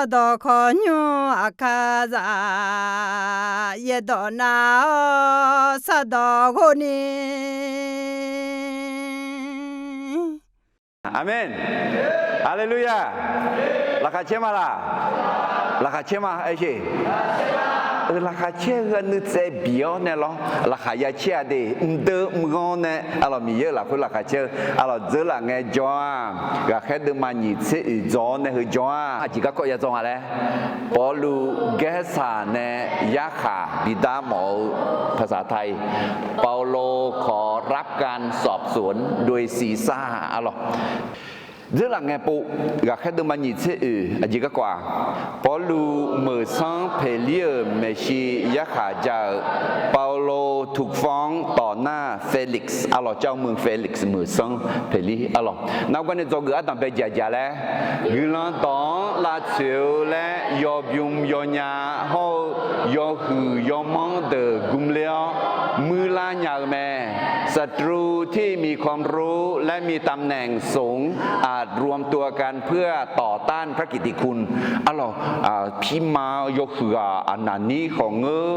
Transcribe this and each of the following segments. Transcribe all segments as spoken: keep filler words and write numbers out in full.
Sardawq khawqnymr aqkar zaq, yaerdawq nav-awr sardawq ghov ni. Aqmeq. Haleluya. Laqkhaq caer ma laq? Laqkhaq caer ma, aer sher. Laqkhaq caer heu nuitsaev bif-awr nae lawr, laqkhaq ya caer-a de, mqdeuv mqghanr nae, arlawq, Miqyaer-euq lafkhoer laqkhaq caer-eu, arlawq, dzeurlaf ngae jawr-a, ghaqkhaer deuvma nyiq tser oeq dzaw-awr nae heu jawr-a, aqjeq garkawv ya dzaw nga laer, Pawrluv gaersaq nae yarkhaq bidar mawf-eu, ภาษาไทย เปาโลขอรับการสอบสวนโดย ซีซาร์ arlawq. Dzeurlaf ngae pov, ghaqkhaer deuvma nyiq tser oeq, aqjeq garkawv-aq, Pawrluv meuqsanr Peqlir-euq maeqshi yarkhaq ja-euq, เปาโลถูกฟ้องต่อหน้าเฟลิกซ์ arlawq, เจ้าเมืองเฟลิกซ์ meuqsanr Peqlir arlawq. Nar gar nae dzawgeuf ardanq bae jaq jaq laer, guiqlanq dawq-anr lavtsoeq-eu laer yawbym yawnya hawr-eu yawhuiq yawmanr deuq gmler-awr muirlar nya-eu mae. ศัตรูที่มีความรู้และมีตำแหน่งสูงอาจรวมตัวกันเพื่อต่อต้านพระกิตติคุณ arlawq, pirma yawhuiq ghaq Aqnaqnir khawf ngeur,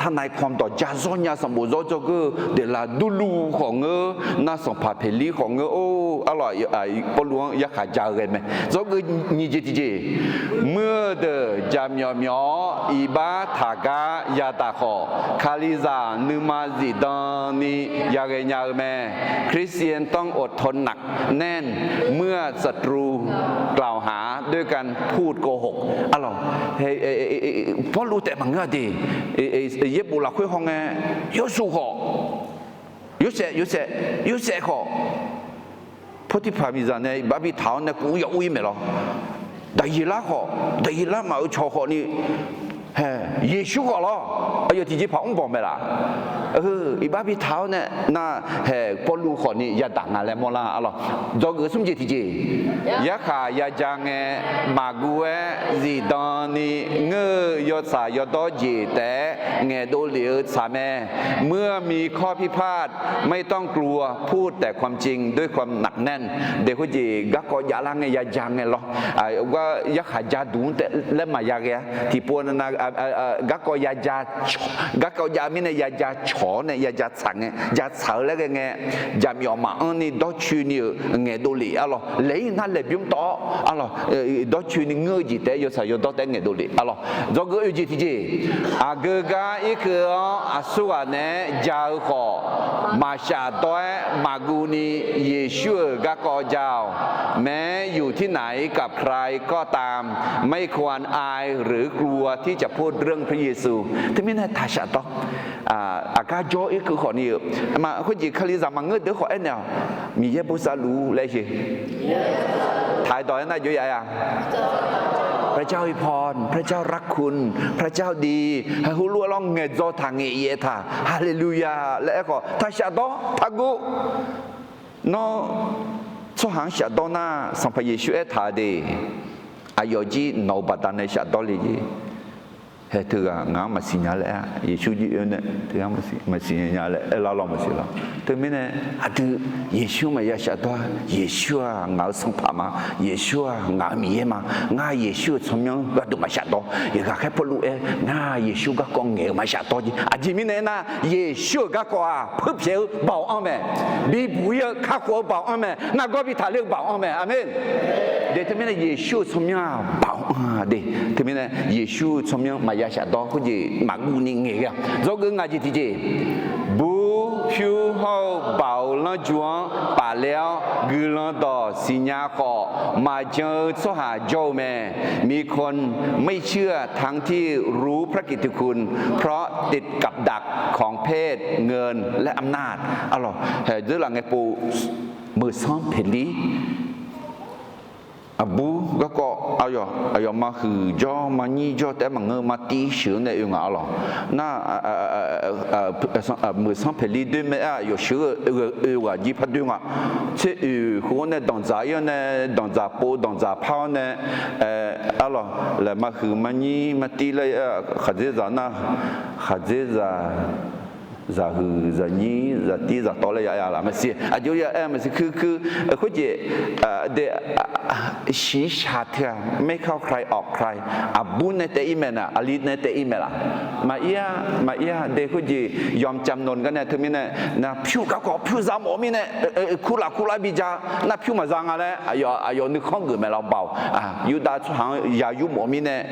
ท่านนายความ dawq ja zawr nya sanqbof zawr dzawgeuf-eu Deqlaqdurluv khawf ngeur, nar sanqpaq Peqlir khawf ngeur-or, arlawq, Pawrluv-anr yarkhaq ja-eu ghae mae. Dzawgeuf nyiq jeq tiqjeq, muir-eu deuq jaqmyawf myawf-awr iqbax taqgar yadaq khawf, Kalizaq nuima zifdan ni yaghae nya-eu mae. คริสเตียนต้องอดทนหนักแน่นเมื่อศัตรูกล่าวหาด้วยการพูดโกหก arlawq. Pawrluv taef maqngeur-a de, yaerbof lafkhoer hawngae, yawshuif khawf, yawshaef, yawshaef, yawshaef khawf, Pawrtirpaq miqzaq nae iqbax bitaq-awr nae kuv yaur ir maeq lawr. Daqyeqlar khawf, Daqyeqlar maf-euq cawq khawfni, hae, Yeqsur khawf lawr, aqyawf tiqjeqpaq mr bawq maeq laf. Iqbax bitaq-awr nae nar, hae, Pawrluv khawfni yadaq nga laer mawrlar arlawq. Dzawgeuf smr jeq tiqjeq, yarkhaq yaja ngae maqguv-aer zifdan ni ngeur-eu yawtsaq yawdawr jeq taef-aer ngaeqdov lef-eu tsaq mae. เมื่อมีข้อพิพาท ไม่ต้องกลัว พูดแต่ความจริงด้วยความหนักแน่น de khoerjeq garkawv javlar ngae yaja ngae lawr. Gar yarkhaq ja duq-anr taef laer maqya ghae-a. Tiqpov nav garkawv yaja, garkawv jav mirnae yaja cawq-awr nae yaja tsaq ngae, ja tsaq-eu laer ghae ngae, jaqmyawf maqanr ni dawrcoeni-euq ngaeqdov lef arlawq. Laeq-ir nar laeqbymr tawv-awr arlawq, dawrcoeni ngeur-eu jeq taef-aer yawtsaq yawdawr taef-aer ngaeqdov lef arlawq. Dzawgeuf oe jeq tiqjeq, aqgeu gar irkeuv-awr aqsurghaq naeq-aer ja-eu khawf, maqshaf dawr-aer maqguv ni Yeqsur-euq garkawv ja-awq. แม้อยู่ที่ไหนกับใครก็ตาม ไม่ควรอายหรือกลัวที่จะพูดเรื่องพระเยซู Teumirnae taqshaf dawr. Aqgar jawr irkeuv khawfni-eu, khoerjeq Kalizaq maqngeur deuq khawf aernaeq-awq. Miqyaer bosav luf-ur laer sher. Taq-aer dawq-aer nar jov ya-a. พระเจ้าอวยพร พระเจ้ารักคุณ พระเจ้าดี hae heulof-aer lawr ngaeqdzaw taq ngaeq yaef taq, haleluya laer aer khawf taqshaf dawr taqguv. Nawr tsawrhaq-anr shafdawr nar, Sanqpaq Yeqsur aertaq-eu de, aqyawf jir nawq-euq baqdanae shafdawr le jer. Hae teughaq ngaq-anr maqsiq nya laer-a, Yeqsur jir oe nae teughaq maqsiq nya laer aerlar lawr maqsiq lawr. Teumirnae aqdui Yeqsur maqya shafdawr-a. Yeqsur-aq ngaq-euq Sanqpaq ma. Yeqsur-aq ngaq-euq Miqyaer ma. Ngar Yeqsur-euq tsawrmyanr gharduq maqshafdawr. Ghaqkhaer Pawrluv aer, ngar Yeqsur garkawv ngaeq-euq maqshafdawr jer. Aqjeq mirnae aernar, Yeqsur-euq garkawv-aq puirpyaeq-eu baoq-anr mae. Bibuq-ir-eu kakhof-eu baoq-anr mae. Nargawr bi taqler-eu baoq-anr mae. Aqmeq. De teumirnae Yeqsur-euq tsawrmyanr-aq baoq-anr de. Teumirnae Yeqsur-euq tsawrmyanr maqya shafdawr khoerjeq maqguv ni ngaeq ghae-awq. Dzawgeuf ngaq jeq tiqjeq, bur pyur hawr-eu baoq-eu lanrju-anr pafler-awr guiqlanq dawq siqnya khawf, maqjan-eu tsawrhaq jawr-eu mae. มีคนไม่เชื่อทั้งที่รู้พระกิตติคุณ เพราะติดกับดักของเพศ เงิน และอำนาจ Arlawq, hae dzeurlaf ngae pov, meuqsanr Peqlir aqbur garkawv aqyawf, aqyawf ma huiq jawr ma nyir jawr taef-aer maqngeur, ma tiv sheuq-anr nae oe ngaq arlawq. Nar, meuqsanr Peqlir doer mae-aer aqyawf sheuq-eu oe ghaq jir par doer nga. Tser oeq khof-anr nae danqdzaq-ir-awr nae, danqdzaq pov danqdzaq par-awr nae, arlawq, laeq ma huiq ma nyir ma tiv laer, khaqdzerzaq nar, khaqdzerzaq zaqhuiq zaqnyir zaqtir zaqtawv laer ya ya laf maqsiq, aqjox ya aer maqsiq, kuir kuir khoerjeq de, shiqshaq teu-aq ไม่เข้าใครออกใคร, aqbur nae taef-ir maeq nar, aqli nae taef-ir maeq laf. Maqir-a, maqir-a de khoerjeq yawmcamq nawq gar nae teumirnae, nar pyur garkawv pyur za mawf-eu mirnae, kurlaf kurlar bi ja, nar pyur maqza nga laer aqyawf nuikhanr geuf maeq laf baoq. Yurdav tsawrhaq-anr ya yur mawf-eu mirnae,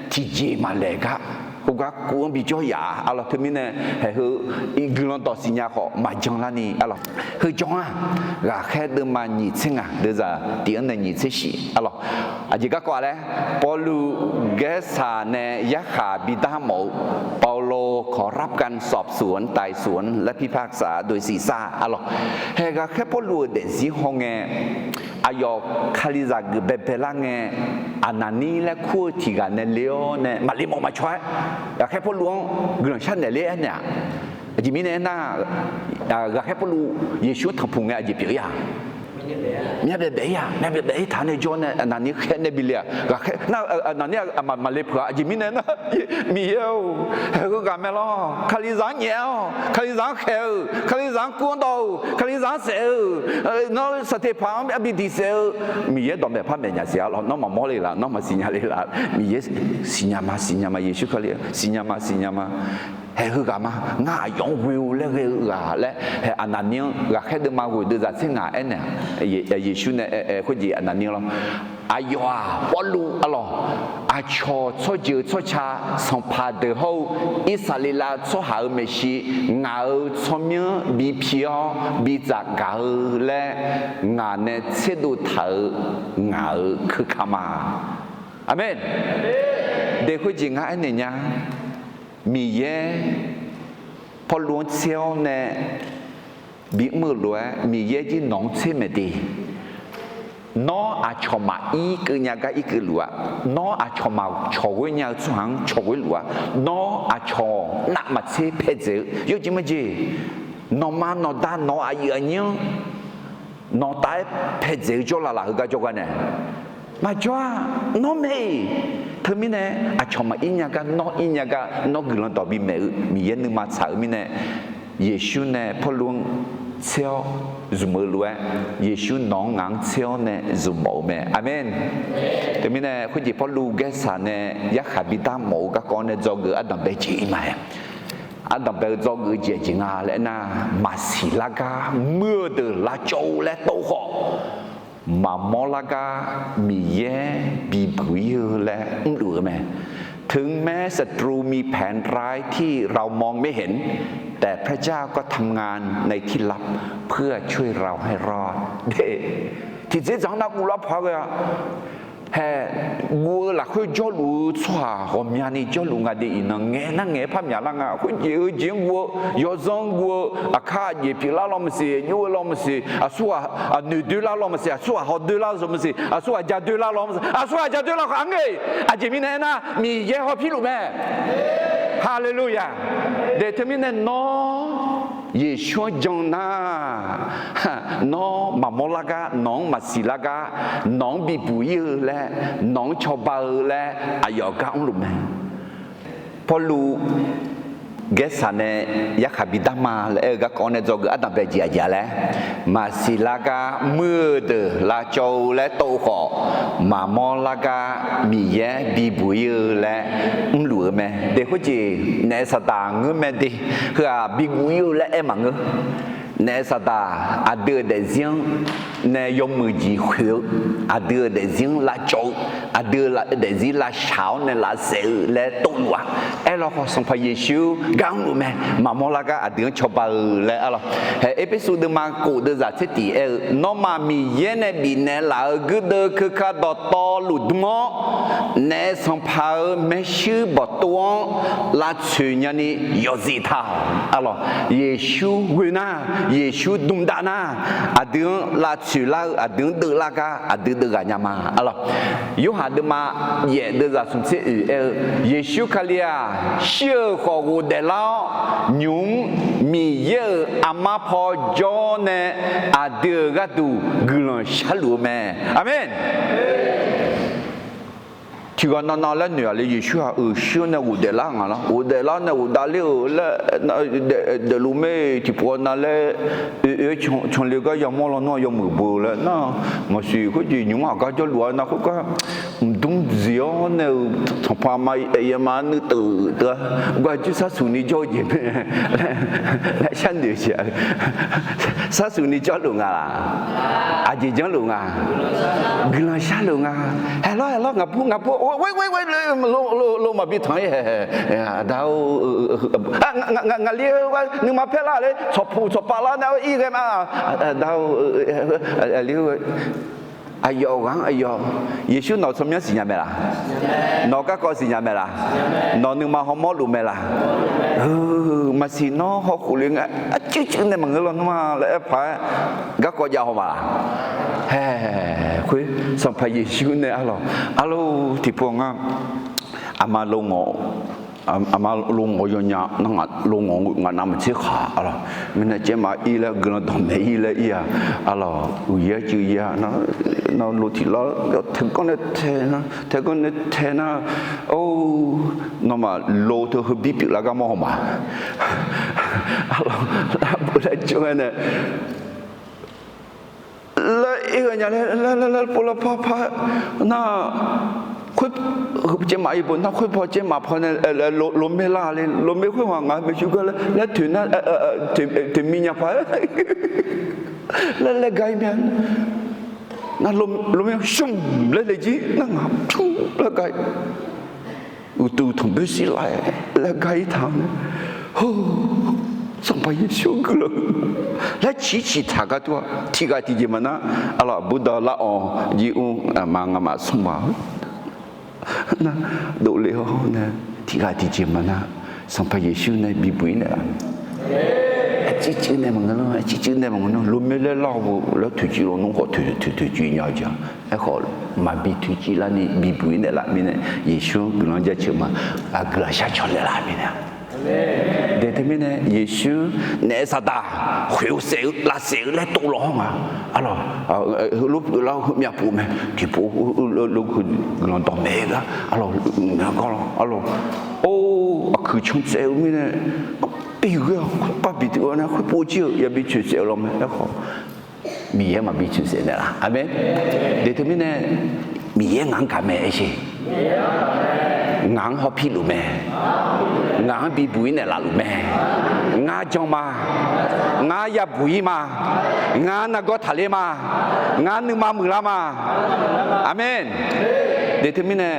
tiqjeq maqlaeq gar, khoergar kuv-anr bijawr yaf-a lawq. Teumirnae haeqheu guiqlanq dawq siqnya khawf maqjan larni a lawq. Heu jawr-aq, ghaqkhaer deuvma nyiq tser ngaq deuvzaq tiq-anr nae nyiq tser shif a lawq. Aqjeq garkawv-a laer, Pawrluv Gaersaq nae yarkhaq bidar mawf-eu, เปาโลขอรับการสอบสวนไต่สวนและพิพากษาโดยสิ้นซาก a lawq. Haeq ghaqkhaer Pawrluv-euq daefzir haw ngae, aqyawf Kalizaq geuf baebae lar ngae, Aqnaqnir laer kur-eu tiq ghaq nae le-awr nae maqle mawf maqcaw-aer, ghaqkhaer Pawrluv-anr guiqlanq sharnaeq ler aernaeq-aq, aqjeq mirnae aernar, ghaqkhaer Pawrluv Yeqsur tanqpuq ngae aqjeq pyeuf-ir-a, myavbaef baef-ir-a, myavbaef baef-ir taq nae jawr nae Aqnaqnir khaer nae bi le-aq, ghaqkhaer nar, Aqnaqnir-aq maqle peuq-a. Aqjeq mirnae nar, Miqyaer-or, haeqheu ghaq mae lawr, Kalizaq-anr nyaef-awr, Kalizaq-anr khaeq-eu, Kalizaq-anr kur-anr dawv-eu, Kalizaq-anr saef-eu, nawr Saqteqpaq-anr arbi diq saef-eu, Miqyaer dawqmaeq par maeq nya siq-a lawq. Nawr maqmawr le laf, nawr maqsiqnya le laf, Miqyaer siqnya ma, siqnya ma, Yeqsur Kali siqnya ma, siqnya ma. Haeqheu ghaq ma, ngar aqyawf-anr ghoe-eu laer ghae-eu ghaq laer, haeq Aqnaqnir-anr ghaqkhaer deuvma ghoeq deuvzaq tser ngaq aernaeq-a, Yeqsur nae aer-aer khoerjeq Aqnaqnir lawr. Aqyawf-aq Pawrluv a lawq, aqcawq tsawrjeuq tsawrca sanqpaq deuq hawr-eu Irsaqleqlav tsawrhaq-euq maeqshi ngaq-euq tsawrmyanr bi pi-awr bi tsafgaq-eu laer ngaq nae tserdov taq-euq ngaq-euq keuka ma. Aqmeq. Daeq khoerjeq ngar aernaeq nya. Miqyaer Pawrluv-anr tser-awr nae bimr-eu lof-aer Miqyaer jir nawq-anr tser maeq de. Nawr aqcawq maqir keuv nya gar irkeuv luf-a. Nawr aqcawq maqcawq ghoer nya-eu tsawrhaq-anr cawq ghoer luf-a. Nawr aqcawq navmaqtser paedzaeq-eu yawjeq majeq, nawqma nawqda nawq-eu aqyuif aqnyir-anr nawq taef-aer paedzaeq-eu jawrlaf laf heugar jawrgar nae maqjawr-a. Nawr mae-iq, teumirnae aqcawq maqir nya gar nawr ir nya gar nawr guiqlanq dawq bimaeq-eu Miqyaer nuima tsaq-eu mirnae, Yeqsur nae Pawrluv-anr tser-awr zmq-eu lof-aer, Yeqsur nawq-anr ngaq-anr tser-awr nae zmq mawf-eu mae. Aqmeq. Teumirnae khoerjeq Pawrluv Gaersaq nae yarkhaq bidar mawf-eu garkawv nae dzawgeuf ardanqbae jeq ir ma-aer, ardanqbae-eu dzawgeuf jeq jeq nga laer aernar, maqsiq lar gar muir-eu deuq lavcawv-eu laer tov khawf, maqmawr lar gar Miqyaer bibuq ir-eu laer mrluf-eu mae. ถึงแม้ศัตรูมีแผนร้ายที่เรามองไม่เห็น แต่พระเจ้าก็ทำงานในที่ลับเพื่อช่วยเราให้รอด Tiqdzerdzaq-anr nar guv lar paq ghae-a. Hae, guv-eu lafkhoer jawrluf-eu tsawrhaq ghawqmyani jawrluf nga de. Iqnan ngaeq nar ngaeq-aer par myaqlar nga. Khoerjeq-eu jeq-anr guv-eu, yawzanr guv-eu, aqkar aqjeq pyeuflar lawr maqsiq, nymr-eu lawr maqsiq, aqsur ghaq noeqdoer lar lawr maqsiq, aqsur ghaq hawdoer lar-eu maqsiq, aqsur ghaq jadoer lar lawr maqsiq, aqsur ghaq jadoer lar khawf arngeur-iq, aqjeq mirnae aernar Miqyaer hawpir luf mae. Haleluya. Daeq teumirnae nawr Yeqsur-anr jan nar, nawr maqmawr lar gar, nawq-anr maqsiq lar gar, nawq-anr bibuq ir-eu laer, nawq-anr cawba-eu laer aqyawf gar mrluf mae. Pawrluv Gaersaq nae yarkhaq bidar ma laer aer-eu garkawv nae dzawgeuf ardanqbae jeq aqjeq-a laer, maqsiq lar gar muir-eu deuq lavcawv-eu laer tov khawf, maqmawr lar gar Miqyaer bibuq ir-eu laer mrluf-eu mae. Daeq khoerjeq naef saqdaq ngeur mae de. Heu-aq bibuq ir-eu laer aer maqngeur. Naef saqdaq aqdui-euq daefzir-anr nae yawmuiq jeq khoeq-eu, aqdui-euq daefzir-anr lavcawv-eu, aqdui-euq daefzir lavshaq-awr nae lavsaef-eu laer tov luf-a. Aerlawkhawf Sanqpaq Yeqsur gar mrluf mae. Maqmawr lar gar aqdui-anr cawba-eu laer aer lawr. Hae Erpersu deuvma kof deuvzaq tser tiq aer-eu, nawmaf Miqyaer nae bifnaeq laf-euq guirdeuv keuka dawqtawvluf dm-awr, naef sanqpaq-euq maershuir bawqtov-anr lavtsoeq nyani yawzif taq-awq. Arlawq, Yeqsur ghoe nar, Yeqsur dmdav nar, aqdui-anr lavtsoeq lar-eu, aqdui-anr deuvlar gar aqdui deuv ghaq nya ma. Arlawq, Yorhaq deuvma yaef deuvzaq smq tser oeq aer-eu, Yeqsur Kali-aq, shir-euq khawf ghofdaef lar-awr, nymq-mr Miqyaer-euq armar paw jawr nae aqdui-euq gharduq guiqlanq sharluf-eu mae. Aqmeq. tiqghaq navnav laer noeq-aq le, Yeqsur-aq uiqshir-awr nae ghofdaef lar nga lawr, ghofdaef lar nae ghofdaef ler-euq laer, daefluf mae, tiqpov nav laer oe oe-aer canle gar yamawr lawnmr-aq yawmuiq bo laer nar, maqsiq khoerjeq nymr aqgar jawrluf-a nar khoergar, mqdmr dziq-awr nae-euq sanqpaq ma aef ya ma nuiteuf teu-a, gar jir sarsuf ni jawr-eu jeq mae laer sharnoeq siq-a. Sarsuf ni jawrluf nga laq? Aqjeq janrluf nga? Guiqlanq sharluf nga? Haeqlawr haeqlawr ngaqbur ngaqbur, oe oe oe, lo maqbi tanq-ir hae, aqda-or, ngaqli-eu nuima paer lar le, tsawqpuq tsawqpav lar nar-eu ir ghae ma, aqda-or, aqli-or, aqyawf ghaq-anr aqyawf, Yeqsur nawq-eu tsawrmyanr siqnya mae laq? Nawq-eu garkawv siqnya mae laq? Nawq nuima hawmawr luf mae laq? Maqsiq nawr hawkhof le nga, arcuiv cuiv nae maqngeur lawnmr-a laer aer paq-aer garkawv jav haw ma laq? Haeq, khoer Sanqpaq Yeqsur nae arlawq, arlawq tiqpov ngar, aqma lo ngawq, aqma lo ngawq yawnya nar ngaq lo ngawq ngaq navmaqtser khaq arlawq, mirnae caev ma ir laer guiqlanq dawqmaeq ir laer ir-a, arlawq uqyaer cuiv yaer-a, nawr lo tiq lar taeganr nae tae nar, taeganr nae tae nar, or, nawmaf lo teu heubir pyeuflar gar mawr haw ma, arlawq, arlawq laer jawr-aer nae laer ir ghae nya laer laer laer pov lar par par nar, khoer caev maf ir beu nar khoer paw caev maf paw nae lomaer lar le, lomaer khoer haq ngaq-euq maeqshi gar laer laer toeq nar, toeqmi nya paq laer laer gar ir mae. Nar lomaer shmq laer le jir nar ngaq pyur laer gar ir, uqduq tanqboer shir lar-aer laer gar ir taq-anr nae, Hawr, Sanqpaq Yeqsur guiqlanq laer ciqciq taq gar tur-a. Tiqghaq tiqjeq maqnar, arlawq aqbur dawq lar-awq jir mr aqma ngamaf smr ma nar, dovle-awr nae tiqghaq tiqjeq maqnar, Sanqpaq Yeqsur nae bibuq-ir naeqlaf mae. Arcuiv cuiv nae maqngeur nar, arcuiv cuiv nae maqngeur nar, lomaer laer lar-awq laer toeqciv lawnmr khawf toeq toeq toeqciv nya-eu jeq-a. Aerkhawf maqbi toeqciv larni bibuq-ir naeqlaf mirnae, Yeqsur-anr guiqlanq jaceuq ma. Aqguiqlaqshar cawq naeqlaf mirnae Deuq teumirnae Yeqsur naef saqdaq khoeq-eu saef-eu lavsaef-eu laer tov law-awr nga. Arlawq, heulof pyeuflar-eu heumyav pov mae. Tiqpov guiqlanq dawqmaeq-eu gar arlawq, gawr law arlawq. Or, aqkuiq can tsaev-eu mirnae, bi ghoer-awq, khoerpav bi teuv-awr nae khoerpov jir-euq yabi tsoeq saef-eu law mae. Aerkhawf Miqyaer maqbi tsoeq saef naeqlaf. Aqmeq. Deuq teumirnae Miqyaer ngaq-anr gaq mae aer sher. Ngaq-anr hawpir luf mae. Ngaq-anr bibuq-ir naeqlaf luf mae. Ngar jan ma. Ngar yabuq-ir ma. Ngar nargawr taqler ma. Ngar nuima muiqlar ma. Aqmeq. Deuq teumirnae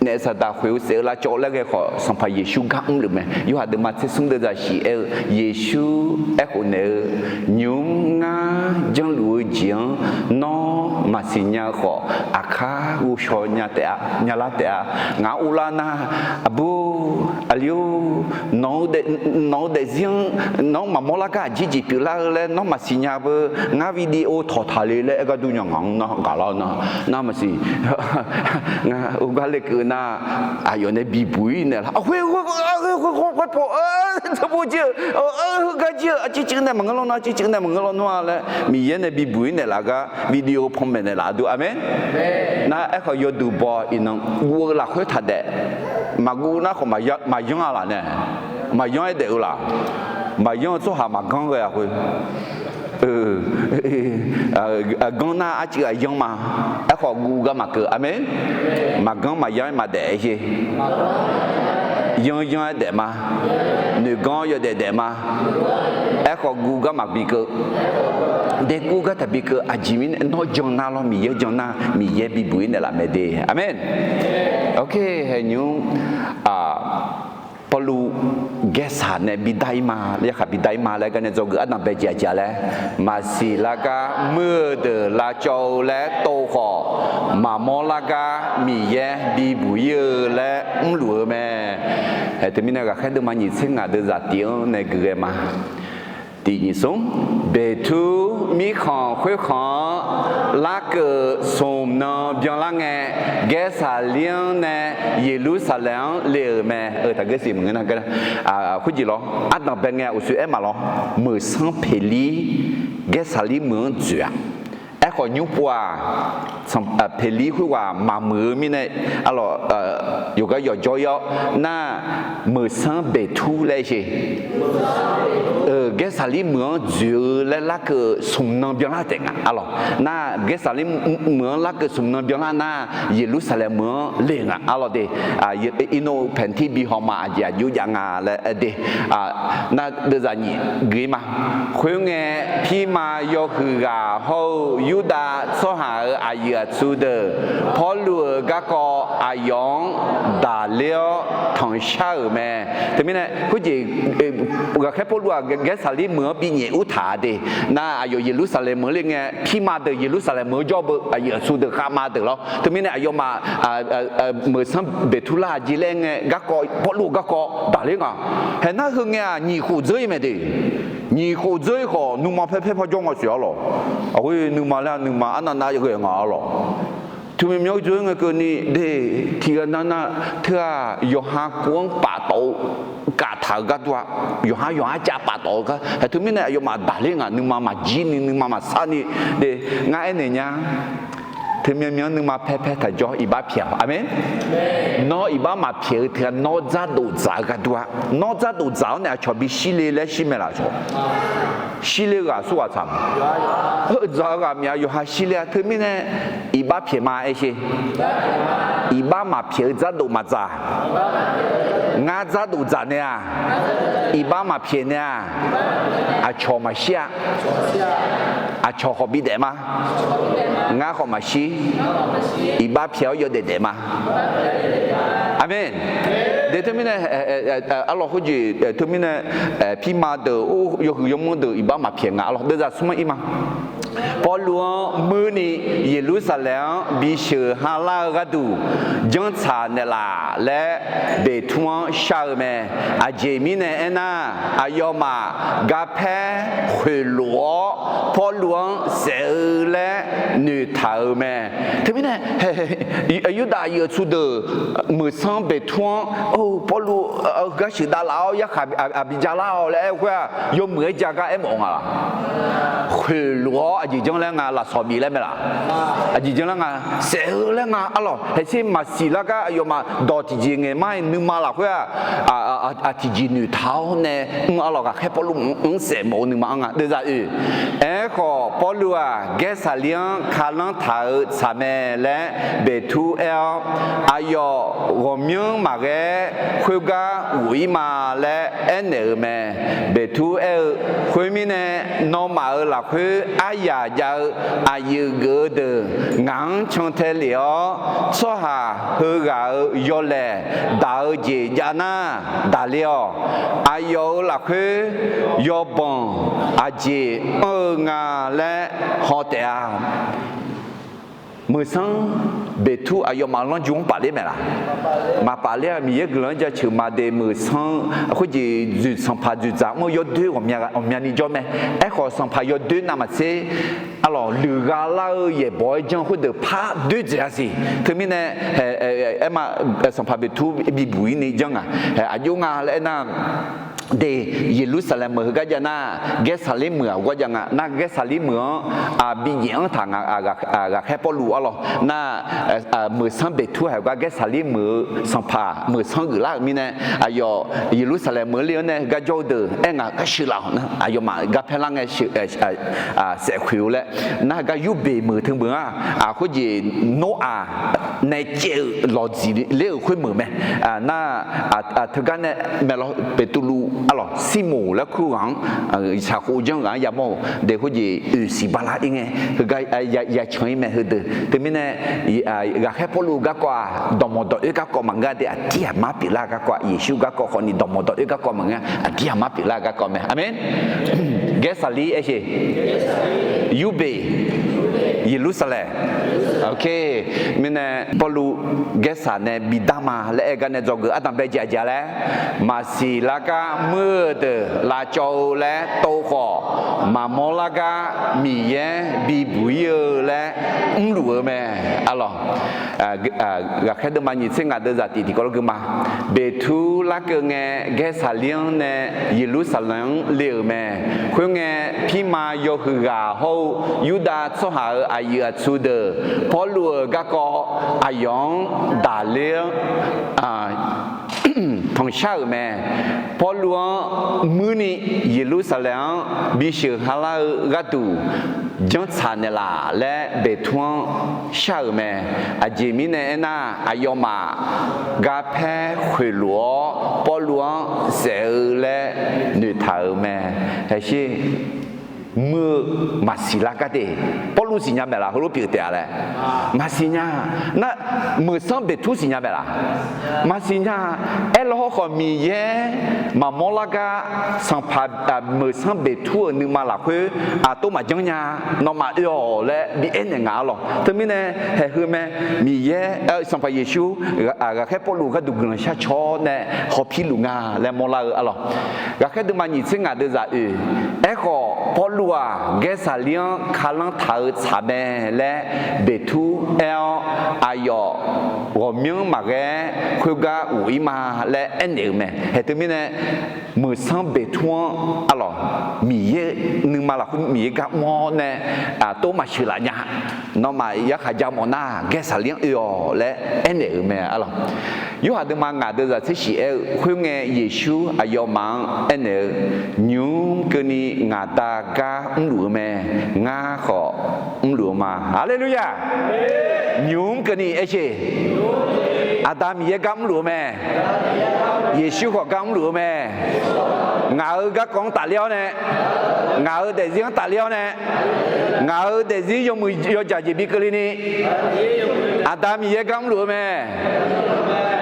naef saqdaq khoeq-eu saef-eu lavcawv laer ghae khawf, Sanqpaq Yeqsur gar mrluf mae. Yorhaq deuvma tser smr deuvzaq shiq aer-eu, Yeqsur aerkhof naeq-eu, Nymq-mr ngar janrluf-eu jeq-anr nawr maqsiq nya-eu khawf, aqkar ghovshaw nya taef-a, nyalar taef-a. Ngaq-anr uvlar nar, aqbur, aqli-or, nawq-eu daefzir-anr nawq-anr maqmawr lar gar aqjeq jeq pyeuflar-eu laer nawr maqsiq nya beu, ngar video tawq taq le laer aer gar dur nya ngaq-anr nar gaqlar-eu nar, nar maqsiq ngar uvgar lekeuv nar, aqyawf nae bibuq-ir naeqlaf, khoer, khoer, khoer, khoer, khoer, tserbov jir-eu, heugar jir-eu, aqcuiv cuiv nae maqngeur lawnmr, aqcuiv cuiv nae maqngeur lawnmr-a laer Miqyaer nae bibuq-ir naeqlaf gar video panmaeq naeqlaf dur. Aqmeq. Nar aerkhawf yawduq baw iqnan guv-eu lafkhoer taq daef. Maqguv nar khawf maqyanr-a laf nae, maqyanr-aer daef-eu laf. Maqyanr-eu tsawrhaq maqganr ghae-a khoer. Ganr nar arcuiv aqyanr ma. Aerkhawf guv gar maqkeuv. Aqmeq. Maqganr maqyanr-aer maqdaef-aer sher. Yanr yanr-aer daef ma. Noeqganr yawdaef daef ma. Aerkhawf guv gar maqbi keuv. Daeguv gar taqbi keuv. Aqjeq mirnae nawr jan nar lawr, Miqyaer jan nar, Miqyaer bibuq-ir naeqlaf mae de. Aqmeq. Oke, haeqnymr, Pawrluv Gaersaq nae bidar-ir ma, yarkhaq bidar-ir ma laer gar nae dzawgeuf ardanqbae jeq aqjeq laer, maqsiq lar gar muir-eu deuq lavcawv-eu laer tov khawf, maqmawr lar gar Miqyaer bibuq-ir-eu laer mrluf-eu mae. Haeq teumirnae ghaqkhaer deuvma nyiq tser ngaq deuvzaq tif-anr nae gui ghae ma. Tiq nyiq smr, beqtur mirkhanq khoerkhanq-anr larkeuv smq nan byanlar ngae, Gaersaqlir-anr nae Yeqlursaqlaeq-anr le-euq mae. Taqgeursiq maqngeur nar, khoerjeq lawr, ardanqbae ngae uqshoe aer maqlawr, meuq sanr peqlir Gaersaqlir meuq-anr dzoeq-a. Aer Khawf nymr pov-aq, Peqlir khoerghaq maqmuiq-eu mirnae, arlawq, yawqgar yawqjawr ir-awr nar, Meuqsanr Beqtur laer sheq. Gaersaqlir meuq-anr dzoeq-eu laer larkeuv-eu smq nan byanlar taef nga, arlawq. Nar, Gaersaqlir meuq-anr larkeuv smq nan byanlar nar, Yeqlursaqlaeq meuq-anr le nga, arlawq de. Irnov paentir bi haw ma, aqjeq aqjox jav nga laer de. Nar, deuvzaq nyiq geuf-ir ma. Khoerngae, pirma yawhuiq ghaq hawr-eu Yurdav tsawrhaq-euq aqyuif aqtsu deuq Pawrluv-euq garkawv aqyawf-anr daqler-awr tanqshar-euq mae. Teumirnae khoerjeq, ghaqkhaer Pawrluv-aq Gaersaqlir meuq-anr binyaef urtaq-a de. Nar, aqyawf Yeqlursaqlaeq meuq le ngae, pirma deuq Yeqlursaqlaeq meuq-anr jawr-eu aqyuif aqtsu deuq khavma deuq lawr. Teumirnae aqyawfmaf Meuqsanr Beqturlar aqjeq laer ngae, garkawv, Pawrluv-euq garkawv daqler nga. Haeq nar, heu ngae-aq nyiq khof dzeur-ir mae de. Nyiq khof dzeur-ir khawf, nuima paer paer par jawr nga siq, arlawq. Aqghoer nuima laer nuima arnav nav ghae nga, arlawq. Teumirnae myanr dzeur ngae keuvni de, tiqghaq nav nav teu-aq, yawqha kov-anr paftawf-eu kaftaq-eu gharduq-a, yawqha yawqha cav paftawf-eu gar. Haeq teumirnae aqyawfmaf daqler nga, nuima maqjir ni, nuima maqsar ni de. Ngar aernaeq nya, teumyanr myanr nuima paer paer taq jawr, iqbax pyaeq-awq. Aqmeq. Nawr iqbax maqpyaeq-eu teu-aq, nawr dzardof dzaq-eu gharduq-a. Nawr dzardof dzaq-awr nae aqcawq bishir le laer shir mae laf cawq. Shir le-eu ghaq aqsurghaq tsaq ma. Heu dzaq-eu ghaq myav yawqha shir le-a. Teumirnae iqbax pyaeq ma aer sher. Iqbax maqpyaeq-eu dzardof maqdzaq. Ngar dzardof dzaq nae-aq, iqbax maqpyaeq nae-aq, aqcawq maqshir-a. Aqcawq khawf bidaef ma. Ngar khawf maqshir. Iqbax pyaeq-awr yawdaef daef ma. Aqmeq. De teumirnae, arlawq khoerjeq teumirnae, pirma deuq, yawhuiq yawmanr deuq iqbax maqpyaeq nga, arlawq. Deuvzaq smr-anr ir ma. Pawrluv-anr muirni Yeqlursaqlaeq-anr bisheuq halar-eu gharduq janrtsaq naeqlaf laer Beqtur-anr shar-eu mae. Aqjeq mirnae aernar, aqyawfmaf garpaer khoeqlof-awr Pawrluv-anr saef-eu laer noeqtaq-euq mae. Teumirnae, Yurdav aqyuif aqtsu deuq Meuqsanr Beqtur-anr, Pawrluv, heugar sheuqdav laf-awr yarkhaq aqbi jalar-awq laer aer-eu khoer-aq, yawmuiq-aer ja gar aermawf nga laq? Khoeqlof-awr aqjeq janr laer nga, lafsawq bif laer mae laf? Aqjeq janr laer nga, saef-eu laer nga, arlawq. Haeqser maqsiq lar gar aqyawfmaf dawq tiqjeq ngaeq mar-iq nuima lafkhoer-aq, tiqjeq noeqtaq-awr nae mr, arlawq, ghaqkhaer Pawrluv mq-anr saef mawf-eu nuima-anr nga. Deuvzaq oe. Aerkhawf, Pawrluv-aq Gaersaqlir-anr kalanr taq-eu tsaq mae laer Beqtur aer-awr, aqyawf ghawqmyanr maqghae-aer khoergar ghof-ir ma laer aernaeq-euq mae. Beqtur aer-eu, Khoermirnae, nawmaf-euq lafkhoer aryaq jav-eu aqyuif geuf-eu deuq ngaq-anr cantae lef-awr, tsawrhaq heughaq-euq yawlaeq daq-eu jeq jav nar, daqler-awq. Aqyawf-euq lafkhoer yawbanq aqjeq anr-eu nga laer haw taef-a. Meuqsanr Beqtur aqyawfmaf lanrju-anr pafler mae laq? Maqpafler-a. Miqyaer guiqlanq-anr jaceuq ma de. Meuqsanr khoerjeq dzoeq, sanqpaq dzoeqdzaq mr-eu yawdoer ghawqmya ghawqmyani jawr mae. Aerkhawf, sanqpaq yawdoer navmaqtser, arlawq, luiqgha lar-eu yaeqbawq-aer janr khoerdeuq par doer dzaeq-a siq. Teumirnae, aer ma, sanqpaq Beqtur bibuq-ir ni janr ngaq, aqjox nga laer aernar, de, Yeqlursaqlaeq meuq heugar jav nar, Gaersaqlir meuq-aq gar jav nga. Nar, Gaersaqlir meuq-anr bijaef-anr taq nga, ghaqkhaer Pawrluv arlawq. Nar, Meuqsanr Beqtur haiq gar Gaersaqlir meuq-eu sanqpaq Meuqsanr geuflar-euq mirnae, aqyawf Yeqlursaqlaeq meuq le-anr nae heugar jawr-eu deuq aer ngaq gar sheuqlaf-awq nar, aqyawfmaf garpaer lar ngae saef khoeq-eu laer. Nar, heugar Yurbeq meuq teu meuq-a, khoerjeq Noraq nae caev-eu lawqdzir ler-euq khoer meuq mae. Nar, teugar nae maeqlawr Beqtuvluv arlawq Sirmoq laer kur ghaq-anr, shaqkhov janr ghaq-anr yamawr-euq de khoerjeq oeq siq bala ir ngae, heugar yacan ir mae heudeuq. Teumirnae, ghaqkhaer Pawrluv garkawv-aq, dawqmawq dawq oer garkawv maqngeur-a de, aqdir aqmar pyeuflar garkawv-aq, Yeqsur garkawv khawfni dawqmawq dawq oer garkawv maqngeur-a, aqdir aqmar pyeuflar garkawv mae. Aqmeq. Gaersaqlir aer sher. Yurbeq. Yeqlursaqlaeq. Ok, mirnae Pawrluv Gaersaq nae bidar ma laer aer-eu gar nae dzawgeuf ardanq bae jeq aqjeq laer, maqsiq lar gar muir-eu deuq lavcawv-eu laer tov khawf, maqmawr lar gar Miqyaer bibuq ir-eu laer mrluf-eu mae. Arlawq, ghaqkhaer deuvma nyiq tser ngaq deuv zaq tiq tiqkawv lawr geu ma. Beqtur larkeuv ngae, Gaersaqlir-anr nae Yeqlursaqlaeq-anr le-euq mae. Khoerngae, pirma yawhuiq ghaq hawr-eu Yurdav tsawrhaq-euq aqyuif aqtsu deuq Pawrluv-euq garkawv aqyawf-anr daqler-anr tanqshar-euq mae. Pawrluv-anr muirni Yeqlursaqlaeq-anr bisheuq halar-eu gharduq janrtsaq naeqlaf laer Beqtur-anr shar-euq mae. Aqjeq mirnae aernar, aqyawfmaf garpaer khoeqlof-awr Pawrluv-anr saef-eu laer noeqtaq-euq mae. Haeqsher, muir-eu maqsiq lar gar te. Pawrluv siqnya maeqlaf heulof pyeuf taef-a laer? Maqsiq nya. Nar, meuqsanr Beqtur siqnya maeqlaf? Maqsiq nya. Aerlaw hawrkhawf Miqyaer maqmawr lar gar sanqpaq meuqsanr Beqtur-euq nuima lafkhoer aqtov maqjanr nya, nawmaf oe-awq laer bi aernaeq nga arlawq. Teumirnae haeqheu mae, Miqyaer, Sanqpaq Yeqsur ghaqkhaer Pawrluv gharduq guiqlanq shar caw-awr nae hawpir luf nga laer mawrlar-eu arlawq. Ghaqkhaer deuvma nyiq tser ngaq deuv zaq oe. Aerkhawf Pawrluv-aq Gaersaqlir-anr kalanr taq-eu tsaq mae laer Beqtur aer-awr, aqyawf ghawqmyanr maqghae-aer khoergar ghof-ir ma laer aernaeq-euq mae. Haeq teumirnae meuqsanr Beqtur-anr arlawq, Miqyaer nuima lafkhoer Miqyaer gar mr-awr nae aqtov maqsheuqlaf nya. Nawmaf yarkhaq ja mawf nar Gaersaqlir-anr oe-awq laer aernaeq-euq mae arlawq. Yorhaq deuvma ngaq deuv zaq tser shiq aer-eu, khoerngae Yeqsur aqyawfmaf-anr aernaeq-eu, nymq-mr keuvni ngaq Da gar mrluf-eu mae, ngar khawf mrluf-eu ma. Haleluya! Nymq-mr keuvni aer sher. Aqda Miqyaer gar mrluf-eu mae. Yeqsur khawf gar mrluf-eu mae. Ngaq-euq garkawv-anr tafler-awr nae, ngaq-euq daefzir-anr tafler-awr nae, ngaq-euq daefzir yawmuiq yawjaq jeq bi keuvle ni, Aqda Miqyaer gar mrluf-eu mae.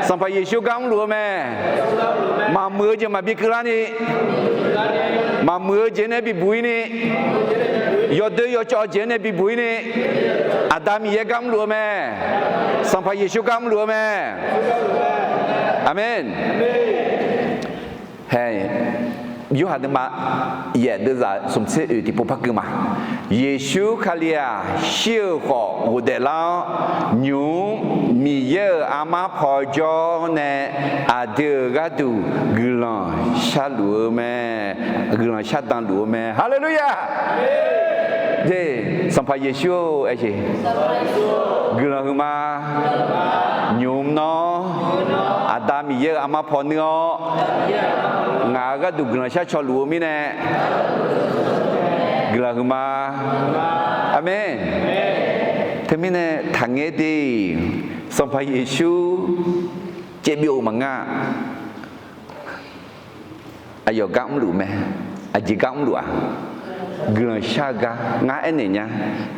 Sanqpaq Yeqsur gar mrluf-eu mae. Maqmuiq-eu jeq maqbi keuvlar ni, maqmuiq-eu jeq nae bibuq-ir ni, yawdoer yawcawv jeq nae bibuq-ir ni, Aqda Miqyaer gar mrluf-eu mae. Sanqpaq Yeqsur gar mrluf-eu mae. Aqmeq. Hae, Yorhaq deuvma yaef deuv zaq smq tser oeq tiqpov par keuv ma. Yeqsur Kali-aq, shir-euq khawf ghofdaef lar-awr, nymq-mr Miqyaer-euq armar paw jawr nae aqdui-euq gharduq guiqlanq sharluf-eu mae. Guiqlanq shardan luf-eu mae. Haleluya! Sanqpaq Yeqsur-or, aer sher. Guiqlanq huiqma. Nymq-mr nawr Aqda Miqyaer-euq armar paw nuir-awr, ngaq-euq gharduq guiqlanq shar caw luf-eu mirnae, guiqlanq huiqma. Aqmeq. Teumirnae taqngaer de, Sanqpaq Yeqsur caev byov-euq maqngeur. Aqyawf gar mrluf mae. Aqjeq gar mrluf-aq, guiqlanq shar-eu gar ngar aernaeq nya.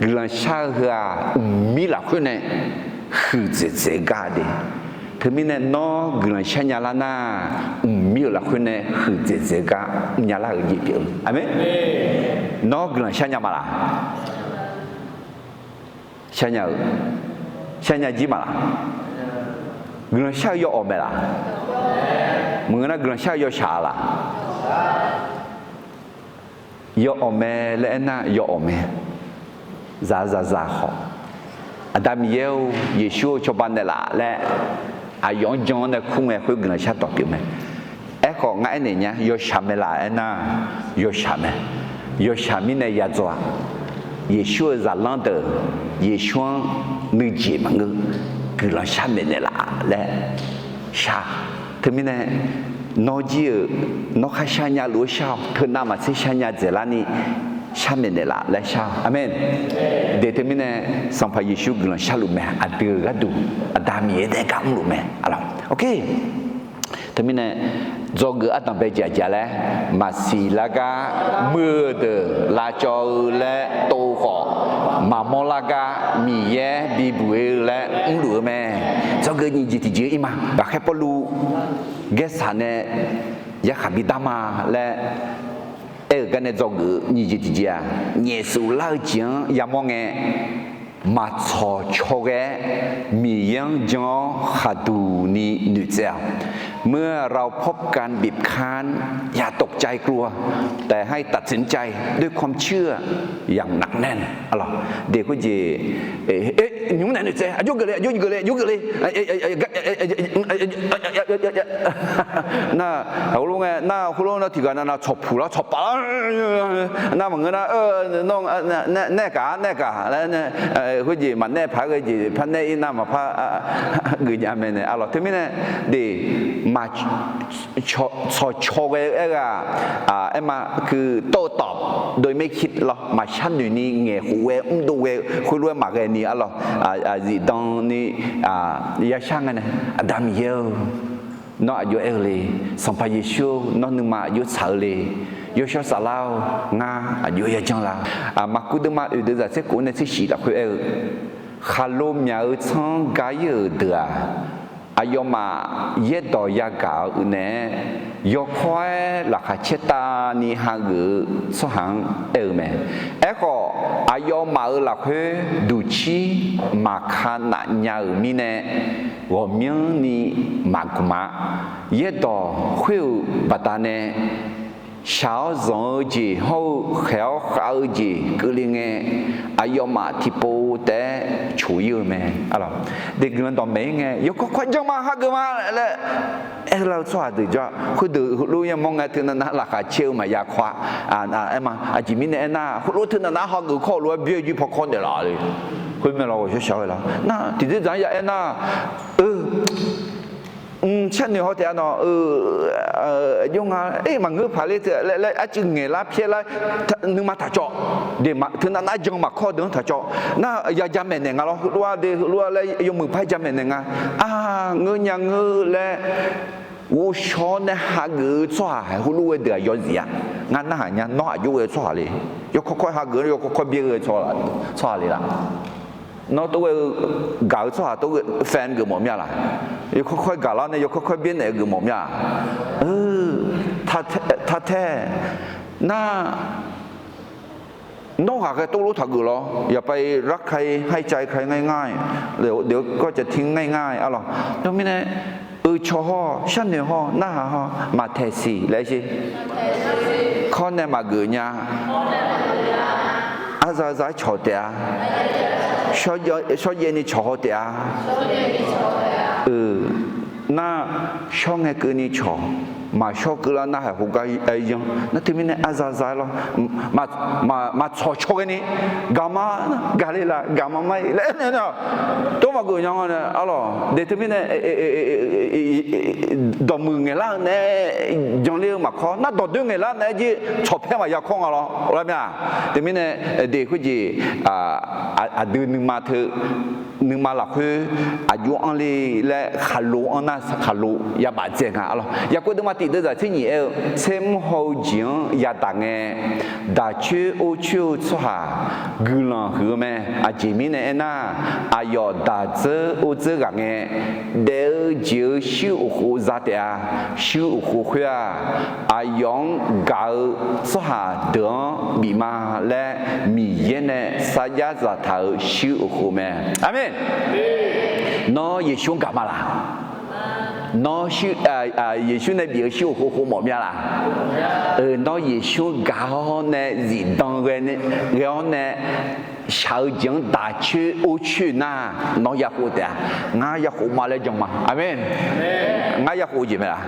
Guiqlanq shar-eu heu-aq, mqmir lafkhoer nae huiqdzaeq dzaeq-eu gar de. Teumirnae nawr guiqlanq shar nya lar nar, mqmir-euq lafkhoer nae huiqdzaeq dzaeq-eu gar mrnya lar-euq jeq pyeuf-eu. Aqmeq. Nawr guiqlanq shar nya ma laq? Shar nya-eu, shar nya jir ma laq? Guiqlanq shar-eu yawawq mae laq? Maqngeur nar guiqlanq shar-eu yawshaq laq? Yawawq mae laer aernar yawawq mae. Zaqzaq zaq khawf, Aqda Miqyaer-or, Yeqsur-or, cawba naeqlaf laer aqyawf-anr jan-anr nae kur ngae khoer guiqlanq shar dawq pyeuf mae. Aerkhawf ngar aernaeq nya, yawshaq mae laq aernar, yawshaq mae. Yawshaq mirnae ya dzaw-a. Yeqsur-euq zaqlanr deuq, Yeqsur-anr nuijeq maqngeur, guiqlanq shar maeqnaeq laf laer shar. Teumirnae nawr jir-euq, nawr kharshar nya luf-eu shar-awq, teunav maqtser shar nya dzaeqlar ni shar maeqnaeq laf laer shar-awq. Aqmeq. De teumirnae Sanqpaq Yeqsur guiqlanq sharluf mae, aqdui-euq gharduq Aqda Miqyaer dae gar mrluf mae. Teumirnae dzawgeuf ardanq bae jeq aqjeq laer, maqsiq lar gar muir-eu deuq lavcawv-eu laer tov khawf, maqmawr lar gar Miqyaer bibuq-ir-eu laer mrluf-eu mae. Dzawgeuf nyiq jeq tiqjeq-ir ma. Ghaqkhaer Pawrluv Gaersaq nae yarkhaq bidar ma laer aer-euq gar nae dzawgeuf-eu nyiq jeq tiqjeq-aq, nyaefsuf lar-eu jeq-anr yamawr ngae, Maqtsawq caw ghae-aer Miqyaer-anr jan-awr khaqduq ni noeqtsaev-awq. เมื่อเราพบการบีบคั้น อย่าตกใจกลัว แต่ให้ตัดสินใจด้วยความเชื่ออย่างหนักแน่น arlawq. Deq khoerjeq, nymq mr naeq noeqtsaev, aqjox geufle, aqjox geufle, aqjox geufle. Nar, heulof ngae nar, heulof nar tiqghaq nav nav tsawqpuq lar tsawqpaf lar, nar maqngeur nar, nawr nae gaq-a nae gaq laer, khoerjeq maqnaeq paq-aer ghae jeq par naeq-ir nar maqpar geuf nya mae nae arlawq. Teumirnae deq, tsawqcaw ghae-eu aer-eu-aq, aerma คือโต้ตอบโดยไม่คิด lawr, maqshar noeq ni ngaeq khof ghae mrdov ghae-eu khoerlof-aer maqghae ni arlawq. Zifdan ni yashar ngae nae, Aqda Miqyaer-or, nawr aqjox aer-eu le. Sanqpaq Yeqsur-or, nawr nuima aqjox tsaq-eu le. Yawshawr Saflar-or, ngar aqjox yajanr la. Maqkuv deuvma oeq deuq zaq tser kof nae tser shif lafkhoer aer-eu, khaqlo myaq-eu tsanr-anr ga-ir-euq deuq-aq, aqyawfmaf yaerdawq yagaq-eu naeq-aer yawkawr-aer laqkhaq caertavni hageuf-eu tsawrhaq-anr aer-eu mae. Aerkhawf, aqyawfmaf-euq lafkhoer duqcir maqka naf nya-euq mirnae, ghawqmyanrni maqgmq-a. Yaerdawq khoer-euq baqdanae shaq-awr zanq-eu jeq hawr-eu khaeq-awr khav-eu jeq keuvle ngae, aqyawfmaf tiqpov taef-aer coq-ir-eu mae. Deq guiqlanq dawqmaeq-ir ngae, yawkawr kawr-aer janr ma, hageuf ma laer aerlar-eu tsawrhaq deuq jawr-a. Khoerdeuq heulof yamawr ngae, teunav nav laqkhaq caer-eu maqya kawr-a. Aerma, aqjeq mirnae aernar, heulof teunav nav hageuf kawr lof-aer byaer jir paw kawr daef laf le. Khoermirnae lawr, ghawqshaq shaq-eu la nar, tiqdzer dzaq-anr ya aernar, eu, mq, sharnoeq haw taef-a nawq, aqjox nga, maqngeur paq ler laer arcuiv ngaeqlar pyaerlar, nuima taqcawv. Deq, teunav nav janr maqkawr deuq-anr taqcawv. Nar ya jamaeq naeq nga lawr, heulof-aer de, heulof-aer laer yawmuiq par jamaeq naeq nga. Aq, ngeur nya ngeur laer ghovshaw-awr nae hageuf-eu tsawrhaq heulof ghae deuq-aq yawzif-a. Ngar narhaq nya, nawr aqjox ghae tsawrhaq le. Yawkawr kawr-aer hageuf-awr yawkawr kawr byaer ghae tsawrhaq le-a. Nawr tov ghae-eu gaq-eu tsawrhaq tov ghae fan geufmawf mir-a laq? Yawkawr kawr-aer gaqlar nae yawkawr kawr-aer byaer naeq-eu geufmawf mir-a? Taq tae nar, nawr ghaqghae tov lof taqgeuf lawr. อย่าไปรักใครให้ใจใครง่ายๆ เดี๋ยวก็จะทิ้งง่ายๆ arlawq. Teumirnae, eucawq hawr, sharnoeq hawr, narhaq hawr, maqtaeq siq laer sher. Kawr nae maqgeuf nya. Arza za-aer cawq taef-a. Shawrjaev ni cawq haw taef-a. Nar, shawr ngae keuvni cawq, maqshawr keuvlar narhaq khoergar yanr. Nar teumirnae arza za-aer lawr, maqtsawq caw ghaeni, gaqma, gaqle laf, gaqma mar-ir laer aernaeq-a. Tov maqgeuf nya nga nae arlawq. Deq teumirnae dawqmuiq ngaeqlar-eu naeq-aer janler-eu maqkawr, nar dawqdoer ngaeqlar naeq-aer jir tsawqpaer maqya kawr nga lawr, lar mir-a. Teumirnae deq khoerjeq, aqdui nuima teu, nuima lafkhoer aqjox anr le laer khaqlo anr nar khaqlo yabaf dzae nga arlawq. Yaqkov deuvma tiq deuv zaq tser nyiq aer-eu, tser mr haw-eu jeq-anr yadaq ngae, daq coer or coer-eu tsawrhaq guiqlanq huiq-eu mae. Aqjeq mirnae aernar, aqyawf daq dzeur or dzeur ghaq ngae, daef-eu jeq-euq shuir uqkhof za taef-a. Shuir uqkhof khoer-aq, aqyawf-anr gaq-eu tsawrhaq deuq-anr bif ma laer Miqyaer nae sarjax zaqtaq-euq shuir uqkhof mae. Aqmeq. Nawr Yeqsur-anr gaq ma laq? Nawr, Yeqsur nae bif-eu shuir uqkhof khof mawf mya laq? Nawr Yeqsur-anr gaq-awr nae zifdan ghae-awr nae shaq-eu jeq-anr daq coer or coer nar, nawr ya khof taef-a. Ngar ya khof ma laer jan ma. Aqmeq. Ngar ya khof-eu jeq mae laq?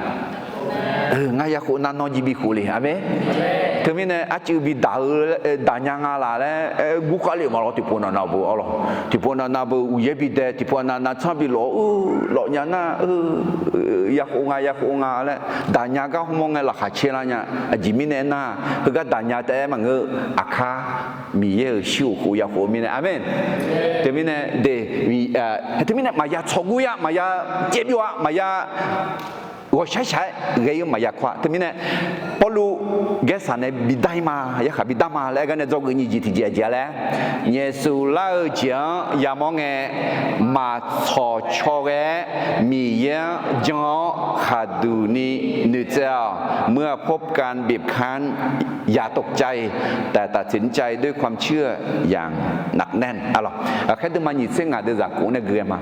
Ngar ya khof nar nawr jir bi khof le. Aqmeq. Teumirnae arcuiv bi daq-eu, daq nya nga laq laer gurkhav lef ma lawr. Tiqpov navnav beu arlawq, tiqpov navnav beu uqyaer bi dae, tiqpov navnav tsanr bi lawf-eu lawf nya nar, ya khof nga ya khof nga laer daq nya gar hmr mawr ngae laqkhaq caer lar nya. Aqjeq mirnae aernar, heugar daq nya taef-aer maqngeur, aqkar Miqyaer-euq shuir uqkhof ya khof-eu mirnae. Aqmeq. Teumirnae de, teumirnae maqya tsawqgur ya, maqya caev byov-a, maqya ghawqshaq shaq-aer ghae-ir maqya kawr-a. Teumirnae, Pawrluv Gaersaq nae bidar-ir ma, yarkhaq bidar ma laer aer gar nae dzawgeuf nyiq jeq tiqjeq aqjeq-a laer, nyaefsuf lar-eu jeq-anr yamawr ngae, maqtsawq caw ghae-aer Miqyaer-anr jan-awr khaqduq ni noeqtsaev-awq. เมื่อพบการบีบคั้น อย่าตกใจ แต่ตัดสินใจด้วยความเชื่ออย่างหนักแน่น aqlawq. Ghaqkhaer deuvma nyiq tser ngaq deuvzaq kof nae gui-aer ma.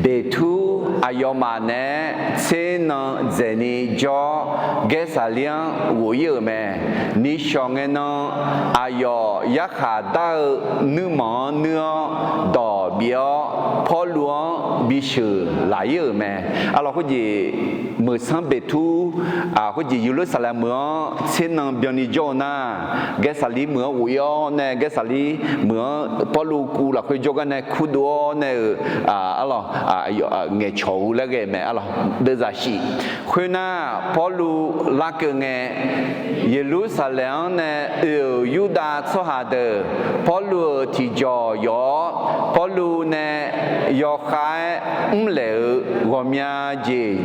Beqtur aqyawfmaf nae tser nan dzaeqni jawr-awr, Gaersaqlir-anr ghof-ir-euq mae. Nishawq ngae nan aqyawf yarkhaq dar-eu nuirmanq-anr nuir-awr, dawq bif-awr Pawrluv-anr bisheuq laq-ir-euq mae. Aqlawq, khoerjeq meuqsanr Beqtur khoerjeq Yeqlursaqlaeq meuq-anr tser nan byanni jawr-eu nar, Gaersaqlir meuq-anr ghof-ir-awr nae, Gaersaqlir meuq-anr Pawrluv kuv lafkhoer jawrgar nae kurdov-awr nae-euq, aqlawq, ngaeqcawq-eu laer ghae-eu mae. Aqlawq, deuvzaq shif. Khoernar, Pawrluv larkeuv ngae, Yeqlursaqlaeq-anr nae oe-euq Yurdav tsawrhaq deuq Pawrluv-euq tiqjawq yawf-awr, Pawrluv nae yawkhav-aer mrlaeq-euq ghawqmya jeq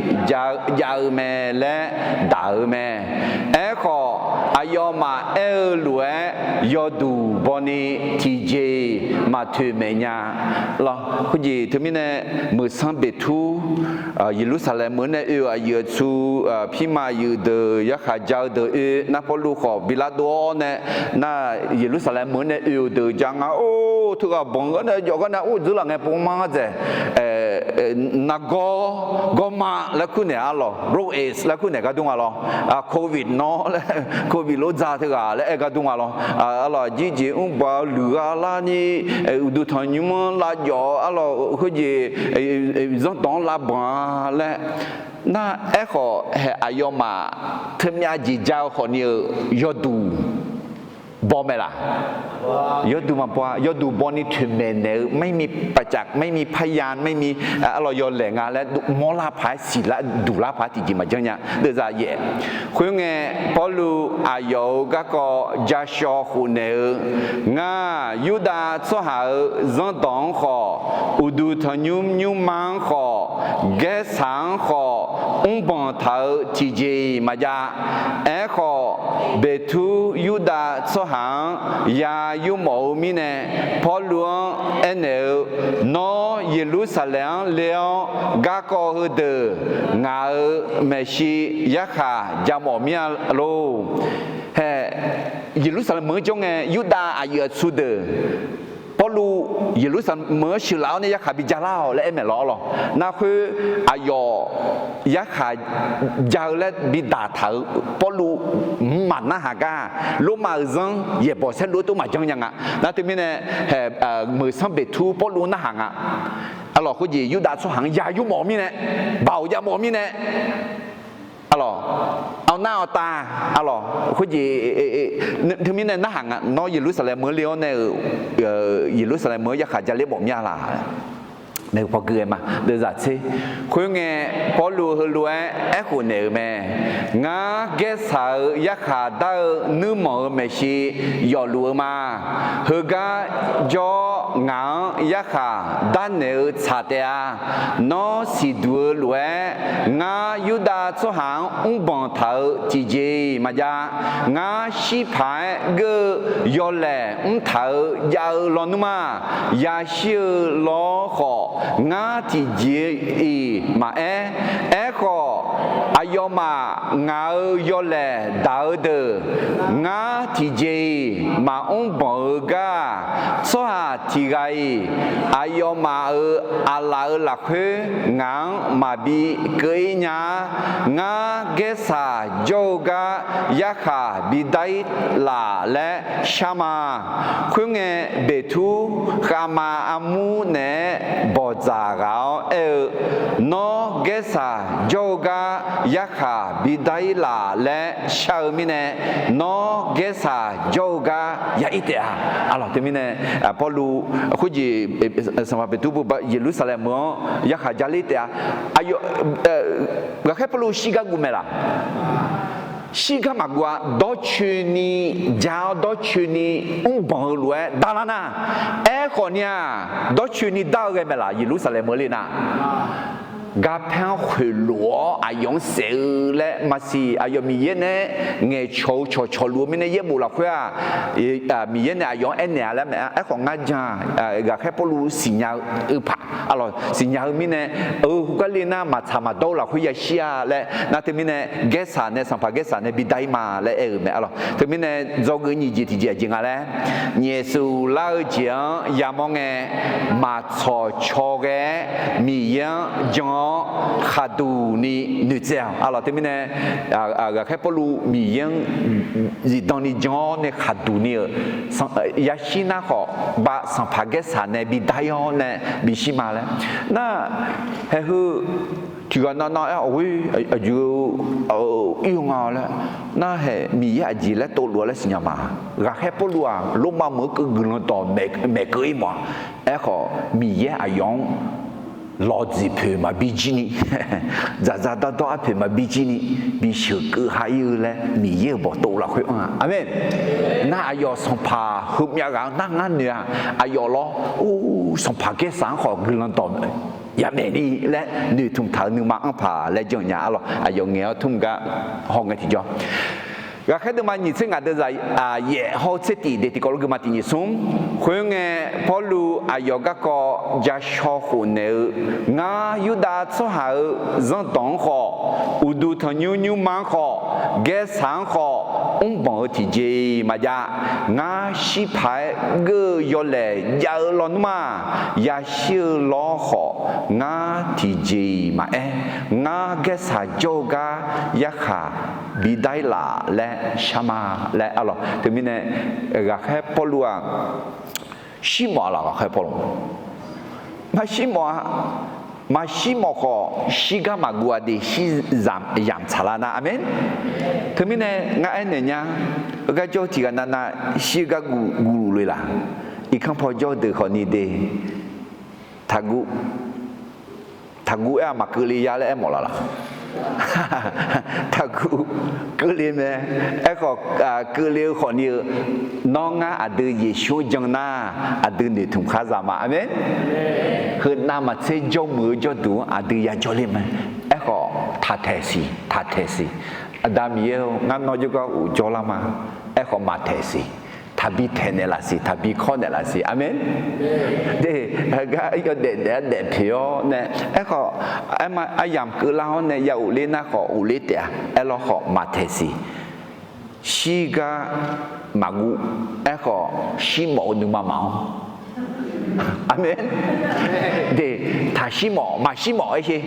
jav-eu mae laer daq-eu mae. Aerkhawf, aqyawfmaf aer-eu lof-aer yawduq bawni tiqjeq-iq maqtoeqmaeq nya. Lawr, khoerjeq teumirnae meuqsanr Beqtur Yeqlursaqlaeq meuq-anr nae oe-euq aqyuif aqtsu, pirma aqyuif deuq, yarkhaq ja-eu deuq oe nar, Pawrluv khawf bi lar dov-awr nae, nar Yeqlursaqlaeq meuq-anr nae oe-euq deuq ja nga, or, teughaq banq gar nae jawf gar nae or dzeur laf ngae pov mar ngar dzaeq, nargawr gawrma laer kur naeq aqlawq, roe laer kur naeq gar dur nga lawr, covid nawr laer, covid lof dzaq teughaq laer aer gar dur nga lawr. Aqlawq, aqjir jeq mrbanq-eu luiqgha larni, uqduq tanqnymr-anr lavjawf-eu aqlawq, khoerjeq zanrdawq-anr lavbanq-a laer, nar aerkhawf hae aqyawfmaf teumyav jeq ja-eu khawfni-euq yawduq baw mae laq? Yawduq maqbaw-a. Yawduq bawni toeqmaeq naeq-eu ไม่มีประจักษ์ ไม่มีพยาน ไม่มี aqlawq yawlaeq nga laer mawrlar paq-aer siqlar duqlar paq-aer tiqjeq maqjanr nya. Deuvzaq yaef. Khoerngae, Pawrluv aqyawf-euq garkawv jashawr khofnaeq-eu, Ngar, Yurdav tsawrhaq-euq zanrdawq-anr khawf, uqduq tanqnymr nymrma-anr khawf, Gaersaq-anr khawf, mrbanq taq-eu tiqjeq-iq maqjav. Aerkhawf, Beqtur Yurdav tsawrhaq-anr ya yurmawf-eu mirnae, Pawrluv-anr aernaeq-eu, Nawr Yeqlursaqlaeq-anr le-awr garkawv heudeuq ngaq-euq maeqshi yarkhaq jamawf mir-a lor. Hae, Yeqlursaqlaeq meuq-anr jawr ngae, Yurdav aqyuif aqtsu deuq Pawrluv Yeqlursaqlaeq meuq-anr sheuqlaf-awr nae yarkhaq bi jalar-awq laer aer maeq lawr lawr. Nar khoer aqyawf yarkhaq ja-eu laer bi daqtaq-euq Pawrluv mqmaq narhaq gar, Lormav-euq zanr yaeqbawq saerlu-aer tov maqjanr nya nga. Nar teumirnae, hae, meuqsanr Beqtur Pawrluv narhaq nga. Aqlawq, khoerjeq Yurdav tsawrhaq-anr ya yurmawf-eu mirnae, baoq yamawf-eu mirnae, aqlawq, awq nar awq tav, aqlawq, khoerjeq teumirnae narhaq nga, Nawr Yeqlursaqlaeq meuq-anr le-awr nae-euq, Yeqlursaqlaeq meuq-anr yarkhaq jaler mawf mir-a laq? Nae paw gui-aer ma, deuvzaq tser. Khoerngae, Pawrluv heulof-aer aerkhof naeq-euq mae. Ngar Gaersaq-euq yarkhaq dar-eu nuirmanq-euq maeqshi yawfluf-eu ma. Heugar jawr-awr ngaq-anr yarkhaq darnaeq-eu tsaq taef-a. Nawr siqduq-eu lof-aer, ngar Yurdav tsawrhaq-anr mrbanq taq-eu tiqjeq-iq maqjav. Ngar shir paq-aer geur-eu yawlaeq mrtaq-eu jav-eu lawnmr-aq, yashir-eu lawr khawf, ngar tiqjeq-iq maqaer. Aerkhawf, aqyawfmaf ngaq-euq yawlaeq daq-eu deuq ngar tiqjeq-iq maqmr banq-eu gar-aq, tsawrhaq tiq ghaq-iq aqyawfmaf-euq aqlaf-euq lafkhoer ngaq-anr maqbi keuv-ir nya-ar. Ngar Gaersaq jawr-eu gar yarkhaq bidar-ir laf laer shar ma. Khoerngae, Beqtur khavma armur naeq-aer bawqdzaq ghaq-awr aer-eu, Nawr Gaersaq jawr-eu gar yarkhaq bidar-ir laf laer shar-eu mirnae, Nawr Gaersaq jawr-eu gar ya-ir taef-a. Aqlawq, teumirnae Pawrluv khoerjeq Sanqpaq Beqtur beu Yeqlursaqlaeq meuq-anr yarkhaq jaler taef-a. Aqyawf, ghaqkhaer Pawrluv shirgar guv mae laq? Shirgar maqguv-a. Dawrcoeni ja-awr dawrcoeni mrbanq-eu lof-aer darlar nar, aerkhawf ni-aq, dawrcoeni dar-eu ghae mae laq? Yeqlursaqlaeq meuq le nar, garpaer-anr khoeqlof-awr aqyawf-anr saef-eu laer maqsiq. Aqyawf Miqyaer nae ngaeqcawq-eu cawqcawq luf-eu mirnae yaerbof lafkhoer-aq, Miqyaer nae aqyawf-anr aernaeq-a laer mae-a. Aerkhawf ngar jan-aq, ghaqkhaer Pawrluv siqnya-eu paq, aqlawq siqnya-eu mirnae, eu, hu gar le nar maqtsaq maqdawr-eu lafkhoer yashir-a laer nar teumirnae Gaersaq nae, sanqpaq Gaersaq nae bidar-ir ma laer aer-euq mae, aqlawq. Teumirnae dzawgeuf nyiq jeq tiqjeq aqjeq nga laer, nyaefsuf lar-eu jeq-anr yamawr ngae, maqtsawq caw ghae-aer Miqyaer-anr jan-awr khaqduq ni noeqtsaev-awq, aqlawq. Teumirnae ghaqkhaer Pawrluv Miqyaer-anr zifdan ni jan-awr nae khaqduq ni-euq yashir nar khawf, bav sanqpaq Gaersaq nae bidar-ir-awr nae bishir ma laer nar, haeheu tiqghaq navnav-aer aqghoer aqjeq ir-eu nga laer nar, hae Miqyaer aqjeq laer tovluf-a laer siqnya ma. Ghaqkhaer Pawrluv-aq Lormav meuq-anr keuv guiqlanq dawq maeqkeuv-ir mawf-a. Aerkhawf Miqyaer aqyawf-anr lawqdziq poeq maqbi jir ni, dzaqdzaq dawrdawr arpoeq maqbi jir ni, bisheuq keuv ha-ir-eu laer Miqyaer-euq bawqtov lafkhoer anr-a. Aqmeq. Nar aqyawf sanqpaq heumyav ghaq-anr nar ngar noeq-a. Aqyawf lawr, or, sanqpaq Gaersaq-anr khawf guiqlanq dawq yamaeq ni laer noeqtmq taq-eu nuima anr paq laer janrnya, aqlawq. Aqyawf ngaeq-awr tmr gar hawngae tiqjawr, ghaqkhaer deuvma nyiq tser ngaq deuq zaq yaef hawr-eu tser tif de tiqkawv lof guima tiq nyiq smr. Khoerngae, Pawrluv aqyawf garkawv ja shaw khofnaeq-eu, Ngar Yurdav tsawrhaq-euq zanrdawq-anr khawf, uqduq tanqnymr nymrma-anr khawf, Gaersaq-anr khawf, mrbanq-eu tiqjeq-iq maqjav. Ngar shir paq-aer geur-eu yawlaeq jav-eu lawnmr-aq, yashir-eu lawr khawf, ngar tiqjeq-iq maqaer. Ngar Gaersaq jawr-eu gar yarkhaq bidar-ir laf laer shar ma laer, aqlawq. Teumirnae ghaqkhaer Pawrluv-aq shirmawf-a laf, ghaqkhaer Pawrluv maqshir mawf-a. Maqshir mawf khawf shirgar maqguv-a de, shir yamq tsaqlar nar. Aqmeq. Teumirnae ngar aernaeq nya, heugar jawr-eu tiqghaq navnav shirgar guv guv luf le laq. Irkanr paw jawr-eu deuq khawfni de, taqguv, taqguv aer-aq maqkeuvle ya laer aermawf laf laq. Taqguv keuvle mae. Aerkhawf keuvle-eu khawfni-eu, nawr ngar aqdui Yeqsur-anr jan nar, aqdui noeqtmq khar za ma. Aqmeq. Heunav maqtser jawrmuiq-eu jawrduq-anr aqdui yajawr le mae. Aerkhawf taqtaeq siq, taqtaeq siq. Aqda Miqyaer-or, ngar nawr jawrgar ghofjawr lar ma. Aerkhawf maqtaeq siq. Taqbi taeqnaeq laf siq, taqbi kawrnaeq laf siq. Aqmeq. De, heugar yawdaef daef-aer daefpoeq-awr nae, aerkhawf aryamq keuvlar-awr nae ya ghofler nar khawf ghofler taef-a. Aerlawr khawf maqtaeq siq. Shirgar maqguv. Aerkhawf shirmawf-eu nuima maqanr. Aqmeq. De, taqshir mawf, maqshir mawf aer sher.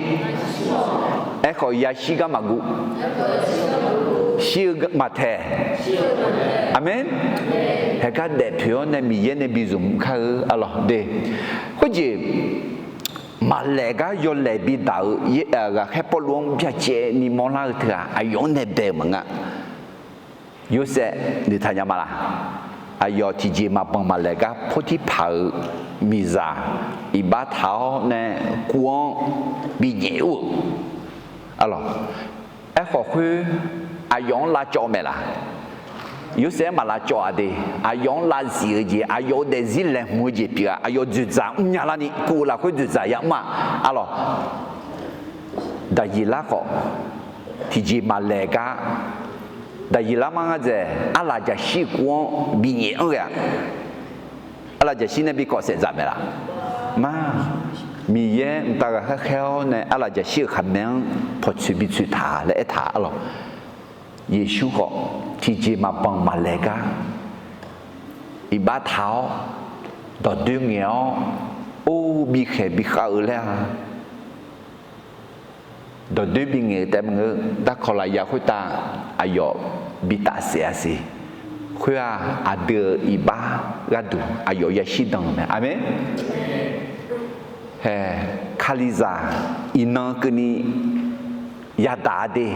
Aerkhawf yashir gar maqguv. Shir-eu maqtaeq. Aqmeq. Haegar daefpoeq-awr nae Miqyaer nae bi zmq kar-eu, aqlawq de. Khoerjeq maqlaeq gar yawlaeq bidaq-eu, ghaqkhaer Pawrluv-anr byacaevni mawrlar-eu teu-aq, aqyawf-anr nae bae-euq maqnga. Yorsaev noeqtaq nya ma laq? Aqyawf tiqjeq maqbanq maqlaeq gar Portirpaq-euq miqzaq iqbax taq-awr nae kuv-anr binyaef ur-euq, aqlawq. Aerkhawf khoer aqyawf-anr lavcawv maeq laq? Yorsaev-anr maq lavcawv-aq de. Aqyawf-anr lavzif-eu jeq, aqyawf-euq daefzir laeqhmq-eu jeq pyeuf-aq, aqyawf dzoeqdzaq mrnya larni kuv-eu lafkhoer dzoeqdzaq yamr-aq, aqlawq. Daqyeqlar khawf tiqjeq maqlaeq gar, Daqyeqlar mar ngar dzaeq, arlaf jaqshir-eu kuv-anr binyaef anr ghae-aq, arlaf jaqshir nae bi kawv saef dzaq maeq laf? Mar, Miqyaer mqtav ghaqkhaer khaer-awr nae arlaf jaqshir-euq khaqmae-anr pawqtsoeq bitsoeq taq laer aertaq arlawq. Yeqsur khawf tiqjeq maqbanq maqlaeq gar iqbax taq-awr dawqdoer ngaeq-awr, or, bikhaeq bikhav-eu laer-a. Dawqdoer bingaeq-eu taef maqngeur, darkawq lafyaq khoertav aqyawf bitaf saef-a siq. Khoer-aq, aqdui-euq iqbax gharduq aqyawf yashir dan-eu mae. Aqmeq. Hae, Kalizaq iqnan keuvni yadaq-a de,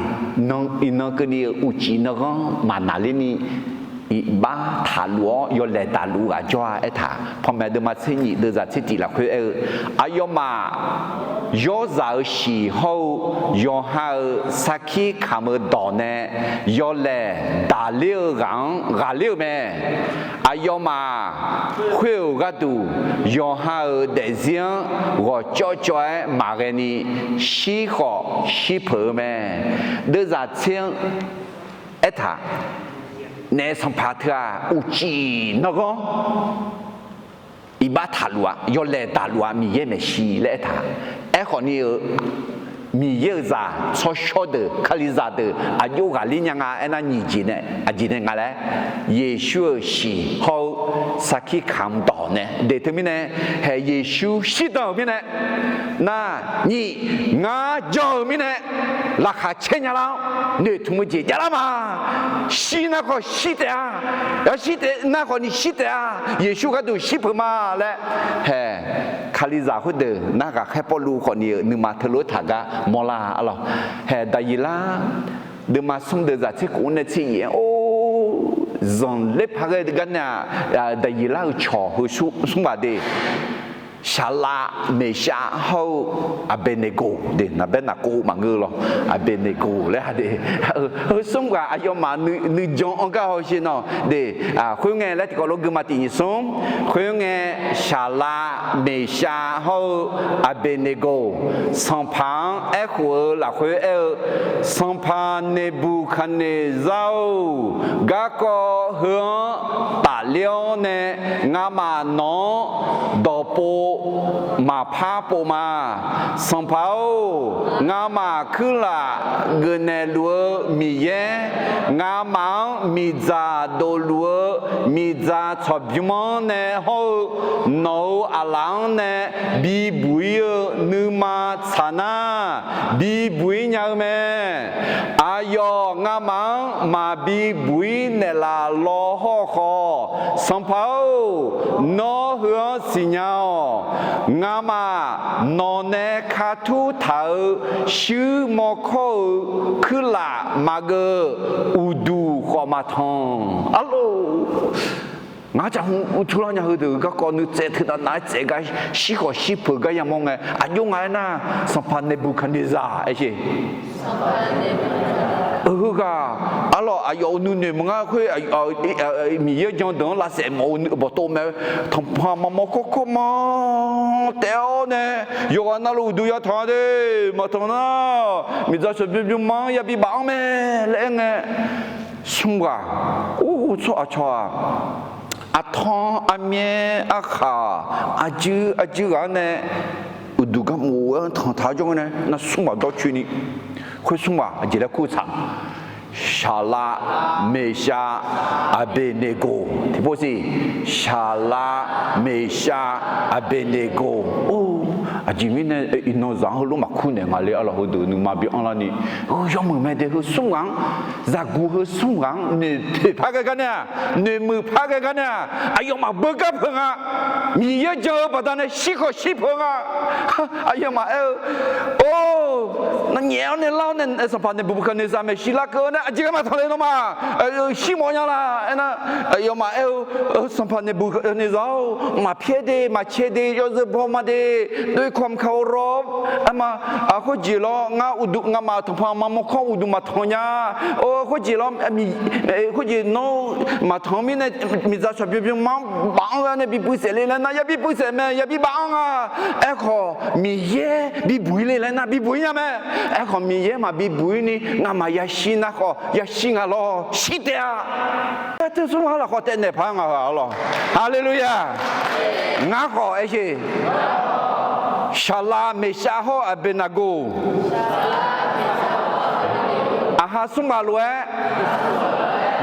iqnan keuvni-euq uqcif nanghanr maqnaqlerni iqbax taqluf-awr yawlaeq daqluf ghaq jawr-a aertaq, panmaeq deuvma tser nyif deuvzaq tser tiq lafkhoer aer-eu, aqyawfmaf yawrzaq-euq shiq hawr-eu yawqha-euq sarkir kamq-eu dawq nae yawlaeq daqler-eu ghaq-anr ghaqler-eu mae. Aqyawfmaf khoer-euq gharduq yawqha-euq daefzir-anr ghawqcawv cawv-aer maqghae ni shirkhawf shirpeuq-eu mae. Deuvzaq tser-anr aertaq, naef sanqpaq teu-aq uqcif nanrghanr iqbax taqluf-a, yawlaeq daqluf-a, Miqyaer maeqshi laer aertaq. Aerkhawf ni-eu, Miqyaer-euq zaq tsawrshawr deuq, Kalizaq deuq aqjox ghaqler nya nga aernar, nyiq jeq nae aqjeq nae nga laer, Yeqsur-euq shiq hawr-eu sarkir kamq dawq nae de. Teumirnae, haeq Yeqsur shirdan-euq mirnae, nar, nyiq, ngar jan-euq mirnae laqkhaq caer nya lar-awr noeqtmq-eu jeq javlar ma. Shir nar khawf shir taef-a. Yawshir taef nar khawf ni shir taef-a. Yeqsur gharduq shir peuq ma laer, haeq Kalizaq khoerdeuq narghaq khaer Pawrluv khawf ni-euq nuima teulof-aer taq gar mawrlar-a lawq. Haeq Daqyeqlar deuvma smr deuvzaq tser khof-anr nae tser yif-anr or, zanqler paq ghae gar nar-aq, Daqyeqlar-euq cawq heu smr ghaq de, Shaqlav, Meqshav hawr-eu Aqbeqneqgoq de, naqbaer naqkov maqngeur lawq, Aqbeqneqgoq laer ha de. Heu smr ghaq aqyawfmaf nuijan-anr gar hawsher nawq de. Khoerngae laer tiqkawv lof gui ma, tiq nyiq smr. Khoerngae, Shaqlav, Meqshav hawr-eu Aqbeqneqgoq, sanqpaq-anr aerkhof-eu lafkhoer aer-eu, Sanqpaq Neqbuqkaqneqzar-or, garkawv heu-anr tafler-awr nae ngamaf nawq-anr dawqpov maqpar pov ma. Sanqpaq-or, ngamaf kuirlaf geufnaeq luf-eu Miqyaer, ngamaf-anr miqdzaq dovluf-eu miqdzaq tsawqbymr-anr nae hawr-eu nawq-euq aqlaf-anr nae bibuq-ir-eu nuima tsaq nar, bibuq-ir nya-eu mae. Aqyawf ngamaf-anr maqbi buq-ir naeqlaf law hawr-eu khawf, Sanqpaq-or, nawr heu-anr siqnya-awq. Ngamaf nawq nae katur taq-euq shuir mawrkawr-euq kuirlaf maqgeuf, uqduq khawf maqtanq. Arlor, ngar jaqmr uqtur lar nya heudeuq garkawv nuitsaev teunav nav-aer tsaef gar shir khawf shir peuq gar yamawr ngae, aqjox nga aernar, sanqpaq Neqbuqkaqneqzaq aer sher. Heughaq, arlawq, aqyawf-euq nuinoeq maqngar khoer, Miqyaer-eu jan deuq-anr lavsaef mawf-eu bawqtov mae, tanqpanq maqmawr kawrkawr ma taef-awr nae, yawqghaq navluf uqduq yatanq-a de, maqtanq nar, miqdzaq shawqbymr bymrma-anr yabi baf-anr mae laer aer ngae, smr ghaq, or, tsawrhaq cawq-aq, aqtanq aqmyaer arkhaq, aqjuir aqjuir ghaq-anr nae uqduq garmof-aer tanqtaq-awr jawr-aer nae nar, smr ghaq dawrcoeni, khoer smr ghaq aqjeq laer kur tsaq. Shaqlav, Meqshav, Aqbeqneqgoq tiqpov siq. Shaqlav, Meqshav, Aqbeqneqgoq. Or, aqjeq mirnae iqnan zaq-anr heulof maqkur naeq nga le. Arlawq, heudeuq nuima bi anrlar ni, heu yawmuiq mae de. Heu smr ghaq-anr, zaqguq heu smr ghaq-anr noeqpoeq par ghae gar nar-aq, noeqmuiq par ghae gar nar-aq, aqyawfmaf beugar peuq nga. Miqyaer jan-eu baqdanae shir khawf shir peuq nga. Aqyawfmaf aer-eu, or, nawnyaf-awr nae lar-awr nae sanqpaq Neqbuqkaqneqzaq maeqshi larkeuv-awr nae aqjeq ghae maqtanq le nawmaf shir mawf nya la aernar, aqyawfmaf aer-eu, sanqpaq Neqbuqkaqneqzaq-or, maqpyaer de maqcae de yawzeu baw ma de, doekawq mqkaq-eu rawr, aerma, khoerjeq lawr ngar uqduq ngamaf tanqpanq maqmawr kawr uqduq maqtanq nya. Or, khoerjeq lawr, khoerjeq nawr maqtanq-eu mirnae, miqdzaq shawqbymr bymrma-anr baf-anr ghae nae bipuiv saef le laer nar, yabi puiv saef mae, yabi baf-anr nga. Aerkhawf Miqyaer bibuq-ir le laer nar, bibuq-ir nya mae. Aerkhawf Miqyaer maqbi buq-ir ni ngamaf yashir nar khawf yashir nga lawr, shir taef-a. Aer teu smr ghaq lafkhawf taev naeq paq-aer nga heu-aq lawq. Haleluya! Ngar khawf aer sher. Shaqlav, Meqshav hawr-eu Aqbeqnaqgoq, aqha smr ghaq lof-aer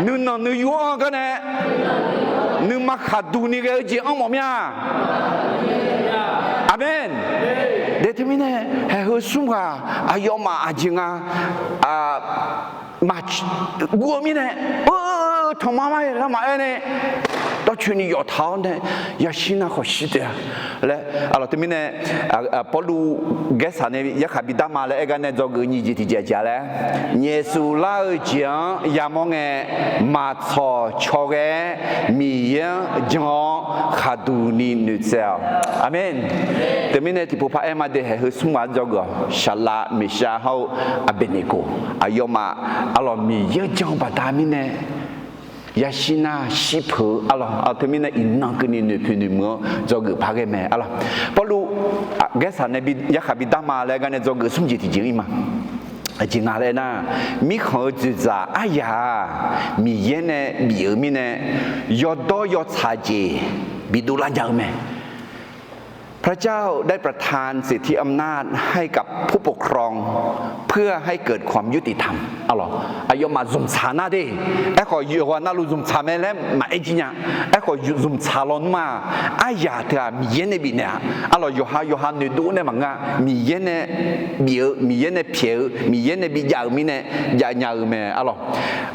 nuinanq nuiyu anr-eu gar nae, nuima khaqduq ni ghae-eu jeq anr mawf mir-a. Aqmeq. De teumirnae, haeq heu smr ghaq aqyawfmaf aqjeq nga, maqguv-eu mirnae, eu, tanqma mar-aer lar maqaer nae, dawrcoeni yawf taq-awr nae yashir nar khawf shir taef-a laer. Arlawq, teumirnae Pawrluv Gaersaq nae yarkhaq bidar ma laer aer gar nae dzawgeuf nyiq jeq tiqjeq aqjeq-a laer, nyaef suflar-eu jeq-anr yamawr ngae, maqtsawq cawghae-aer Miqyaer-anr jan-awr khaqduq ni noeqtsaev-awq. Aqmeq. Teumirnae tiqpov par aer ma de, haeq heu smr ghaq-anr dzawgeuf-awq. Saqlaq, Meqshav hawr-eu Aqbeqneqkoq aqyawfmaf arlawq Miqyaer-anr jan-eu baqda mirnae yashir nar shirpeuq-eu arlawq, teumirnae iqnan keuvni noeqpoeq noeqmuiq-anr dzawgeuf par ghae mae arlawq. Pawrluv Gaersaq nae yarkhaq bidar ma laer gar nae dzawgeuf smr jeq tiqjeq-anr ir ma. Aqjeq nga laer nar, mirkhanq-eu dzoeqdzaq aryaq-aq Miqyaer nae bif-eu mirnae, yawdawr yawtsaq jeq bidov lar nya-eu mae. พระเจ้าได้ประทานสิทธิอำนาจให้กับผู้ปกครองเพื่อให้เกิดความยุติธรรม arlawq, aqyawfmaf zmqtsaq nar de. Aerkhawf yawqghaq navluf zmqtsaq mae laer maqaer jir nya. Aerkhawf zmqtsaq lawnmr-aq, aryaq teu-aq Miqyaer nae bifnaeq-a. Arlawq, yawqha yawqha noeqdov nae maqngeur-a. Miqyaer nae bif-eu, Miqyaer nae pyaeq-eu, Miqyaer nae bijav-euq mirnae jav nya-eu mae arlawq.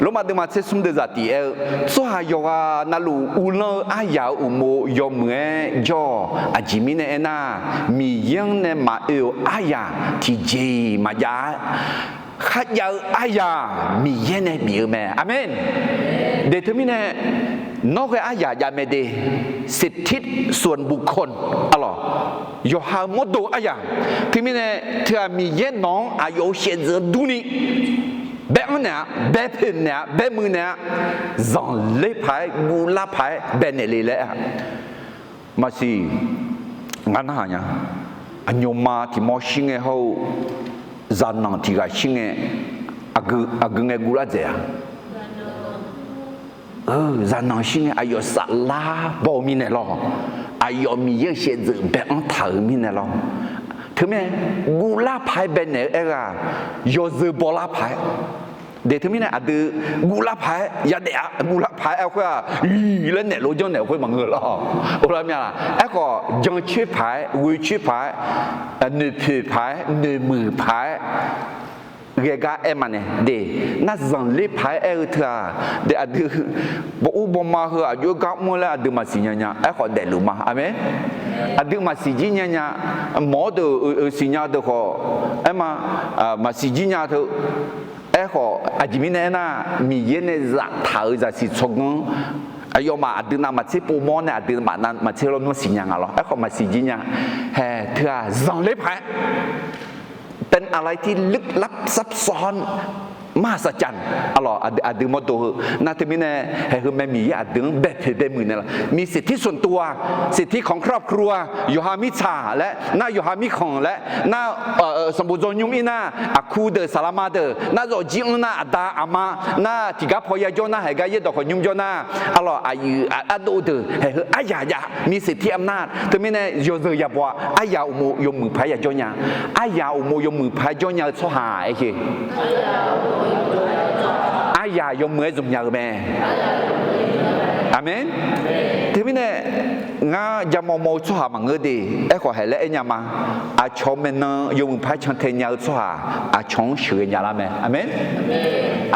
Lormav deuvma tser smr deuvzaq tiq aer-eu, tsawrhaq yawqghaq navluf uvlanr-eu aryaq-euq uqmov yawmuiq-aer jawr-awq. Aqjeq mirnae aernar, Miqyaer-anr nae maqoe-euq aryaq tiqjeq-iq maqjav-a. Kharjav-eu aryaq Miqyaer nae bif-eu mae. Aqmeq. De teumirnae nawr ghae aryaq jav mae de, สิทธิส่วนบุคคล arlawq, yawqha-eu mawrdo aryaq. Teumirnae teu-aq Miqyaer nawq-anr aqyawf-euq shaevdzeuf durni bae-anr naeq-a, bae poeq naeq-a, bae muiq naeq-a, zanqler paq-aer guvlar paq-aer bae naeq le laer-a. Maqsiq, ngar narhaq nya. Aqnymqma tiq mawr shir ngae hawr-eu zaqnanq tiq ghaq shir ngae, aqgeu ngae guvlar dzaeq-a. Zaqnanq shir ngae aqyawf saflar baw-eu mirnae lawr. Aqyawf Miqyaer-euq shaevdzeuf bae-anr taq-euq mirnae lawr. Teumirnae guvlar paq-aer bae naeq-eu aer ghaq, yawzeu bawlar paq-aer. De teumirnae aqdui guvlar paq-aer yadaef-a, guvlar paq-aer aer khoer-aq, iq laer naeq lof janrnaeq khoer maqngeur lawr. Or lar mya la. Aerkhawf jancoer paq-aer, ghoecoer paq-aer, noeqpoeq paq-aer, noeqmuiq paq-aer ghae gar aer ma nae de. Nar zanqler paq-aer aer-eu teu-aq, de aqdui baw ur bawma heu aqjox-aer gar mr laer aqdui maqsiq nya nya. Aerkhawf daefluf ma. Aqmeq. Aqdui maqsiq jir nya nya. Mawq-awr deuq-euq siqnya deuq khawf aer ma, maqsiq jir nya teu. Aerkhawf aqjeq mirnae aernar, Miqyaer nae zaftaq-euq zaqsiq tsawrganr aqyawfmaf aqdui navmaqtser povmawr nae aqdui navmaqtser lawrnmr siqnya nga lawr. Aerkhawf maqsiq jir nya. Hae teu-aq zanqler paq-aer เป็นอะไรที่ลึกลับซับซ้อน มหัศจรรย์ arlawq, aqdui mawrdo heu nar teumirnae hae heu mae Miqyaer aqdui-anr baepoeq bae muiq naeq laf. มีสิทธิส่วนตัว สิทธิของครอบครัว yawqha mirtsaq laer nar, yawqha mirkhanq laer nar, sanqbof dzawnymr ir nar, aqku deuq saqlaqma deuq nar, zawqjir anr nar, aqda aqma nar, tiqgar paw yajawr nar, haeqgar yaerdawq khawf nymr jawr nar, arlawq, aqyuif aqdov deuq hae heu aryaq jav มีสิทธิอำนาจ teumirnae yawzeu yabaw-a, aryaq uqmov yawmuiq paq-aer yajawr nya. Aryaq uqmov yawmuiq paq-aer jawr nya-eu tsawrhaq aer-eu, aryaq yawmuiq-aer zmq nya-eu mae. Aqmeq. Teumirnae ngar jamaw maw-eu tsawrhaq maqngeur de. Aerkhawf haeq laer aer nya ma. Aqcawq maeqnan yawmuiq paq-aer cantae nya-eu tsawrhaq aqcawq-anr sheuqghae nya lar mae. Aqmeq.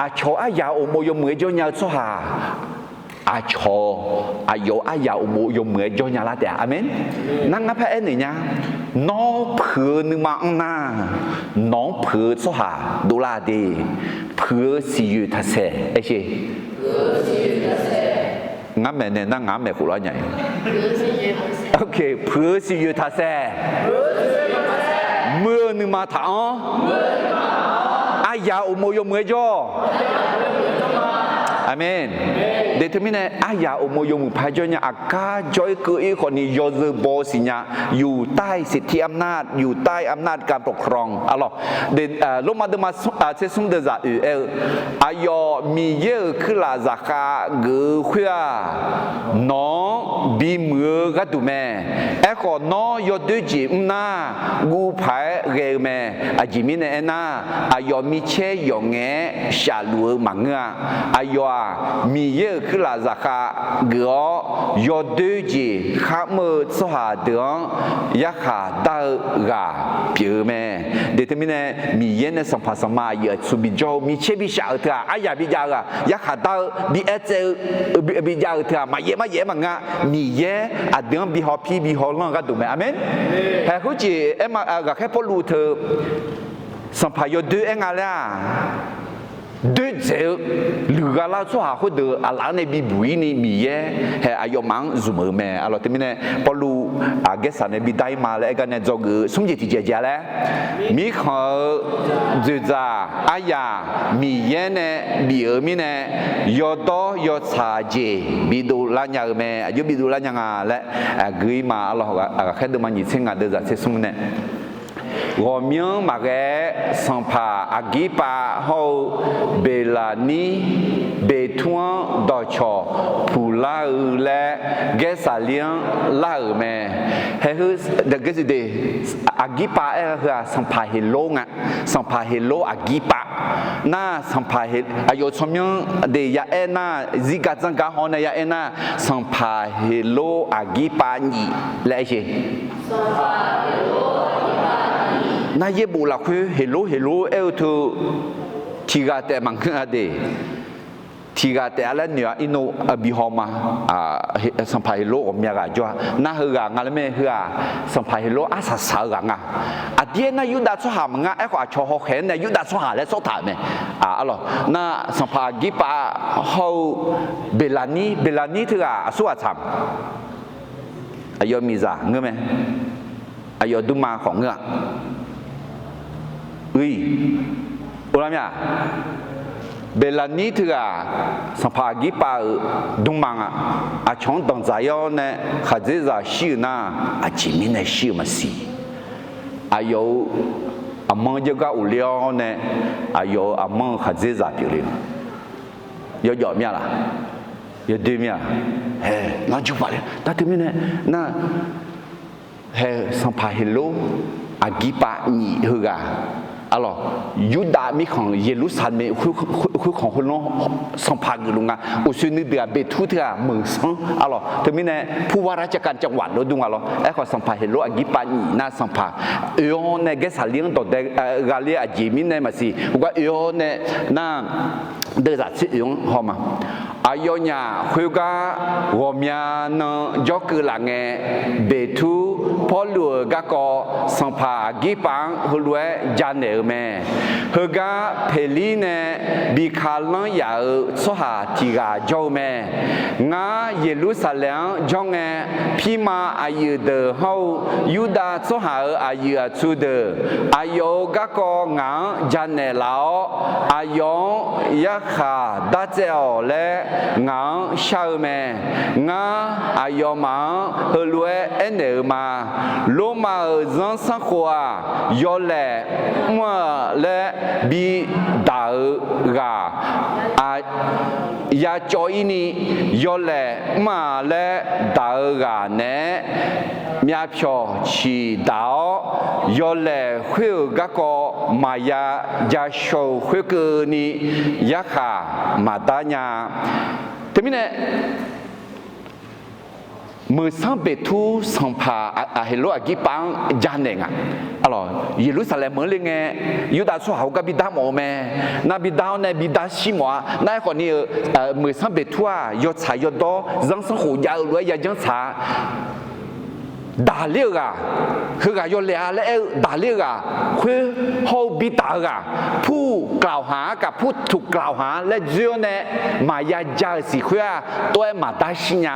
Aqcawq aryaq uqmov yawmuiq-aer jawr nya-eu tsawrhaq aqcawq aqyawf-euq aryaq uqmov yawmuiq-aer jawr nya lar taef-a. Aqmeq. Nar ngar par aernaeq nya. Nawr puiq-eu nuima anr nar, nawq-anr puiq-eu tsawrhaq dovlar de. Puiq-eu siqyoeq taqsaeq aer sher. Ngar maeq naeq nar ngaq-anr maeq khof lar nya-a. Puiq-eu siqyoeq taqsaeq, muir-eu nuima taq-anr, aryaq uqmov yawmuiq-aer jawr. Aqmeq. De teumirnae aryaq uqmov yawmuiq paq-aer jawr nya. Aqgar jawr-ir keuv-ir khawfni yawzeu baw-eu siqnya, อยู่ใต้สิทธิอำนาจ อยู่ใต้อำนาจการปกครอง arlawq. Lormav deuvma tser smr deuvzaq oeq aer-eu, aqyawf Miqyaer-euq kuirlaf zaqkhav geuf-eu khoer-aq, nawq-anr bimuiq-eu gharduq mae. Aerkhawf nawr yawdoer jeq mr nar, guv paq-aer ghae-eu mae. Aqjeq mirnae aernar, aqyawf micaer yawf ngaef-aer shafluf-eu maqngeur-a. Aqyawf Miqyaer-euq kuirlaf zaqkhav geuf-awr, yawdoer jeq kharmr-eu tsawrhaq deuq-anr yarkhaq dar-eu ghaq pyeuf-eu mae. Deuq teumirnae, Miqyaer nae sanqpaq sanqma aqyuif aqtsu bijawr-eu micaer bishaf-euq teu-aq, aryaq bijav-eu ghaq, yarkhaq dar-eu bi aertsaev-eu bijav-euq teu-aq, maqyaef maryaef-aer maqngeur-a. Miqyaer aqdui-anr bi hawpir bi hawlanr-eu gharduq mae. Aqmeq. Haeq khoerjeq aer ma, ghaqkhaer Pawrluv teu sanqpaq yawdoer aer nga laer-aq, doerdzaeq-eu luiqgha lar-eu tsawrhaq khoerdeuq aqlaf-anr nae bibuq-ir ni Miqyaer haeq aqyawfmaf-anr zmq-euq mae. Aqlawq teumirnae Pawrluv aqgaersaq nae bidar-ir ma laer aer gar nae dzawgeuf-eu smr jeq tiqjeq jeq-a laer, mirkhanq-euq dzoeqdzaq aryaq Miqyaer nae bif-euq mirnae, yawdawr yawtsaq jeq bidov lar nya-eu mae. Aqjox bidov lar nya nga laer gui-ir ma. Aqlawq ghaqkhaer deuvma nyiq tser ngaq deuvzaq tser smr nae, ghawqmyanr maqghae-aer sanqpaq Aqgirpav hawr-eu Beqlaqnir, Beqtur-anr dawqcawq puqlar-eu laer gaersaqler-anr lar-euq mae. Haeq heu, Aqgirpav aer-eu heu-aq sanqpaq Heqlor nga. Sanqpaq Heqlor Aqgirpav nar, sanqpaq aqyawf-euq tsawrmyanr de ya aer nar, zirgar dzanrgar haw nae ya aer nar, sanqpaq Heqlor Aqgirpav nyif laer aer sher. Nar yaerbof lafkhoer Heqlor Heqlor aer-eu teu tiq ghaq taef maqngeur-a de. Tiq ghaq taef-a laer noeq-a. Irnov bi haw ma. Sanqpaq Heqlor ghawqmya ghaq jawr-a. Nar heughaq nga laer mae. Heu-aq sanqpaq Heqlor arsaq saq-eu ghaq nga. Aqdir aernar Yurdav tsawrhaq maqnga. Aerkhawf aqcawq hawkhaeq-anr nae Yurdav tsawrhaq laer sawr taq-euq mae. Aqlawq nar sanqpaq Aqgirpav hawr-eu Beqlaqnir, Beqlaqnir teughaq aqsur ghaq tsaq aqyawf miqzaq ngeur mae. Aqyawf dmrma khawf ngeur-a. Ui, or lar mya. Beqlaqnir teughaq sanqpaq Aqgirpav-euq dmrma nga. Aqcawq-anr danqdzaq-ir-awr nae khaqdzerzaq shir-euq nar, aqjeq mirnae shir-eu maqsiq. Aqyawf-euq aqmanr jawrgar ghofler-awr nae, aqyawf-euq aqmanr-eu khaqdzerzaq pyeufle-eu yawjawf mya laq? Yawdoer mya. Haeq, nar jur paq le. Nar teumirnae nar, haeq, sanqpaq Heqlor Aqgirpav nyif heughaq, aqlawq, Yurdav mirkhanq Yeqlursaqlaeq khoerkhanq khoerlanr sanqpaq geufluf nga. Uqshoe nuideuq-aq Beqtur teughaq meuq sanr, aqlawq, teumirnae ผู้ว่าราชการจังหวัด lof dur nga lawr. Aerkhawf sanqpaq Heqlor Aqgirpav nyif nar sanqpaq oe-awr nae gaersaqler-anr dawqdae ghaqler aqjeq mirnae maqsiq. Heugar oe-awr nae nar deuvzaq tser oe-anr haw ma. Aqyawfnyaf khoergar ghawqmya nan jawrkeuv laf ngae, Beqtur Pawrluv-euq garkawv sanqpaq Aqgirpav-anr heulof-aer janaeq-eu mae. Heugar Peqlir nae bi ka lanr yaf-euq tsawrhaq tiq ghaq jawr-eu mae. Ngar Yeqlursaqlaeq-anr jawr ngae, pirma aqyuif deuq hawr-eu Yurdav tsawrhaq-euq aqyuif aqtsu deuq, aqyawf-euq garkawv ngaq-anr janaeq laf-awr, aqyawf-anr yarkhaq dartsaev-awq laer ngaq-anr shar-eu mae. Ngar aqyawfmaf-anr heulof-aer aernaeq-eu ma. Lormav-euq zanrsanrkhof-aq, yawlaeq mr-a laer bidaq-eu ghaq, yacawv-ir ni yawlaeq mr-a laer daq-eu ghaq naeq-aer myavpyawq ciq daq-awr, yawlaeq khoer-euq garkawv maqya ja shaw-eu khoerkeuvni yarkhaq maqdar nya. Teumirnae, Meuqsanr Beqtur sanqpaq Heqlor Aqgirpav-anr janaeq nga. Aqlawq, Yeqlursaqlaeq meuq-anr le ngae, Yurdav tsawrhaq heugar bidar mawf-eu mae. Nar bidar-awr nae bidar shir mawf-a. Nar aerkhawf ni-eu, Meuqsanr Beqtur-aq yawtsaq yawdawr zanrsanrkhof jav-eu lof-aer yajanr tsaq-a. Daqler-eu ghaq, heughaq yawlaeq-a laer aer-eu daqler-eu ghaq, khoer hawr-eu bidaq-eu ghaq, ผู้กล่าวหา กับ ผู้ถูกกล่าวหา laer dzoer-awr nae maqya ja-euq siq khoer-aq, tov-aer maqdar shir nya,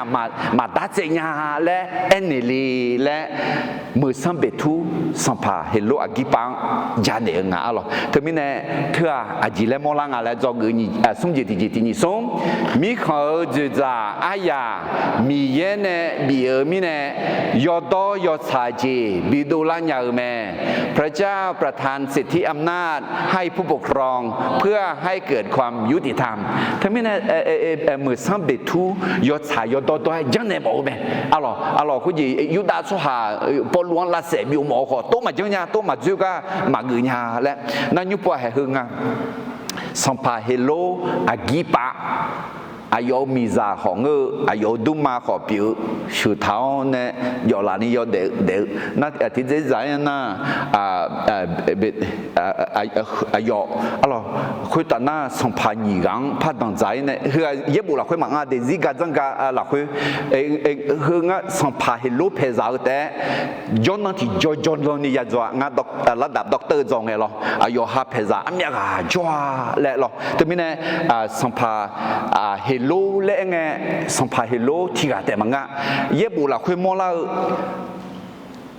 maqdar tsaev nya laer aernaeq le laer, Meuqsanr Beqtur sanqpaq Heqlor Aqgirpav-anr janaeq-eu nga. Aqlawq, teumirnae teu-aq aqjeq laer mawrlar nga laer dzawgeuf smr jeq tiqjeq tiq nyiq smr, mirkhanq-euq dzoeqdzaq aryaq Miqyaer nae bif-eu mirnae, yawdawr yawtsaq jeq bidov lar nya-eu mae. พระเจ้าประทานสิทธิอำนาจให้ผู้ปกครอง เพื่อให้เกิดความยุติธรรม Teumirnae Meuqsanr Beqtur yawtsaq yawdawr dawr-aer janrnaeq mawf-eu mae. Aqlawq, aqlawq khoerjeq Yurdav tsawrhaq Pawrluv-anr lavsaef byov mawf-eu khawf, tov maqjanr nya, tov maqdzoer gar maqgeuf nya laer nar nymr pov-a haeq heu nga. Sanqpaq Heqlor aqgirpav, aqyawf-euq miqzaq khawf ngeur-eu, aqyawf-euq durma khawf pyeuf-eu, sheuq taq-awr nae jawf laf ni yawdaef daef-eu nar, tiqdzer zaq-aer nar, aqyawf, arlawq, khoertav nar sanqpaq nyiq ghaq-anr par danqdzaq-ir nae, heughaq yaerbof lafkhoer maqanr, daefzir gar dzanr gar lafkhoer, heu ngar sanqpaq Heqlor paeqzaq-eu taef-aer jawrnan tiqjawr jawrnan ni ya dzaw-a. Ngar lardaf dawqtawv-eu dzaw ngae lawr, aqyawf ha paeqzaq armyav ghaq jawr-a laer lawr. Teumirnae, sanqpaq Heqlor laer aer ngae, sanqpaq Heqlor tiq ghaq taef maqngeur. Yaerbof lafkhoer mawrlar-eu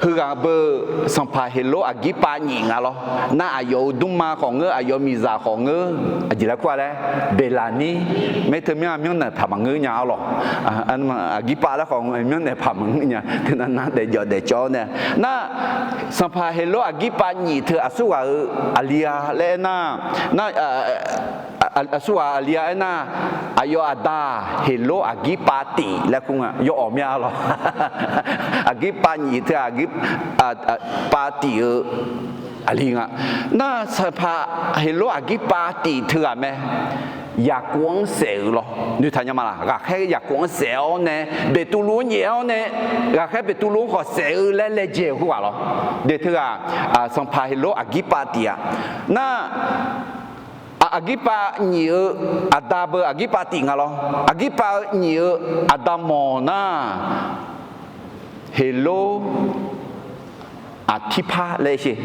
heughaq beu sanqpaq Heqlor aqgirpav nyiq nga lawr. Nar aqyawf-euq durma khawf ngeur, aqyawf miqzaq khawf ngeur, aqjeq laer kur-a laer, Beqlaqnir, mae teumirnae myanrnaeq paq maqngeur nya-a lawq. Aqgirpav laer khawf myanrnaeq paq maqngeur nya. Teunav nar daefjawf daefcawv-awr nae, nar sanqpaq Heqlor aqgirpav nyiq teu aqsurghaq-euq aqli-a laer aer nar, nar aqsurghaq aqli-a aer nar, aqyawf aqda Heqlor aqgirpav tif laer kur nga, yawawq mya lawq. Aqgirpav nyiq teu aqgir pav tif-eu aqli nga. Nar sanqpaq Heqlor aqgirpav tif teughaq mae, Yaqkov-anr saef-euq lawr. Noeqtaq nya ma laq? Ghaqkhaer Yaqkov-anr saef-awr nae, Beqtuvluv-anr nyaef-awr nae, ghaqkhaer Beqtuvluv-anr khawf saef-eu laer laejae-euq khoerghaq lawr. Daef teughaq, sanqpaq Heqlor aqgirpav tif-a. Nar aqgirpav nyiq-eu aqda beu aqgirpav tif nga lawr. Aqgirpav nyiq-eu aqda mawq nar, Heqlor Aqtirpar laer sher.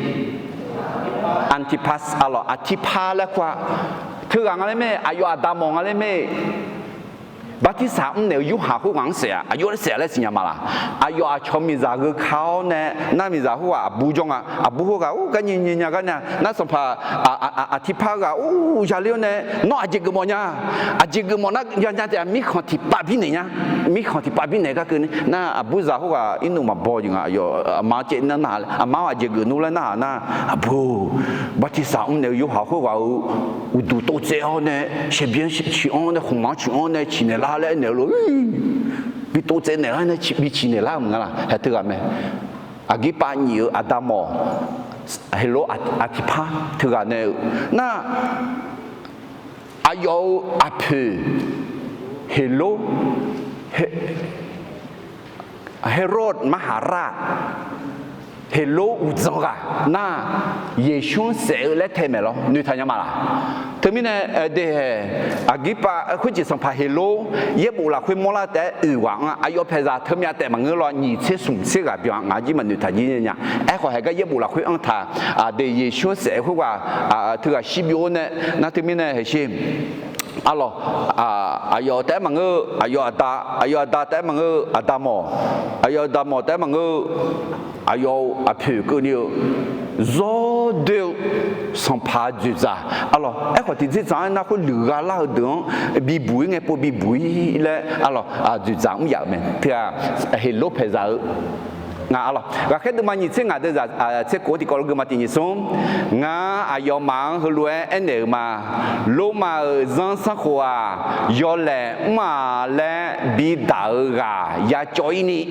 Antipas, arlawq, Aqtirpar laer kur-a. Teughaq nga laer mae, aqyawf aqda mawq nga laer mae. Bartirsaq mrnaeq-eu Yorhaq khoerghaq-anr saef-a. Aqjox laer saef-a laer siqnya ma laq? Aqyawf aqcawq miqzaq gheu ka-awr nae, nar miqzaq khoerghaq aqbur jawr nga. Aqbur khoerghaq ur gar nyae nyae nya gar nae, nar sanqpaq Aqtirpar ghaq ur yaler-awr nae, nawr aqjeq geufmawf nya? Aqjeq geufmawf nar yanya taef-a, mirkhanq tiqpav birnaeq nya. Mirkhanq tiqpav birnaeq gar keuvni nar, aqburzaq khoerghaq irnuv maqbaw jeq nga. Aqyawf aqma-anr caev nar nar, aqma-awr aqjeq geuf nmr laer narhaq nar, aqbur, bartirsaq mrnaeq-eu Yorhaq khoerghaq-euq uqduq tov tsaev-awr nae, shaerbyan ciq-anr nae, khmqmaq-anr ciq-anr nae ciqnaeq lar laer aernaeq-eu lof, bi tov tsaev naeq lar nae bi ciqnaeq lar-eu maqnga laq? Haeq teughaq mae. Aqgirpav nyiq-eu aqda mawq, Heqlor Aqtirpar teughaq nae-eu nar, aqyawf-euq aqpoeq Heqlor, Herod มหาราช, Heqlor uqdzan ghaq nar, Yeqsur-anr saef-eu laer tae maeq lawr. Noeqtaq nya ma laq? Teumirnae, de, Aqgirpav khoerjeq sanqpaq Heqlor yaerbof lafkhoer mawrlar taef-aer oeq ghaq anr-a. Aqyawf paeqzaq teumyav taef maqngeur lawr, nyiq tser smq tser ghaq byan-a. Ngaq-anr jir maqnoeq taq jir nya. Aerkhawf haeq gar yaerbof lafkhoer anr taq, de, Yeqsur-anr saef khoerghaq teughaq shir byov-awr nae, nar teumirnae haeq sher. Arlawq, aqyawf taef-aer maqngeur-eu aqyawf aqda, aqyawf aqda taef-aer maqngeur-eu aqda mawq, aqyawf aqda mawq taef-aer maqngeur-eu aqyawf-euq aqpoeq keuvni-eu zawr doer-eu sanqpaq dzoeqdzaq. Arlawq, aerkhawf tiqdzerdzaq-aer nar khoer luiqgha lar-eu deuq-anr bibuq-ir ngae pov bibuq-ir laer, arlawq, dzoeqdzaq mr yaf-euq mae. Teughaq Heqlor paeqzaq-eu nga, arlawq. Ghaqkhaer deuvma nyiq tser ngaq deuq zaq tser kof-anr tiqkawv lof geuvma tiq nyiq smr. Ngar aqyawfmaf-anr heulof-aer aernaeq-euq ma. Lormav-euq zanrsanrkhof-aq, yawlaeq mr-a laer bidaq-eu ghaq yacawv-ir ni,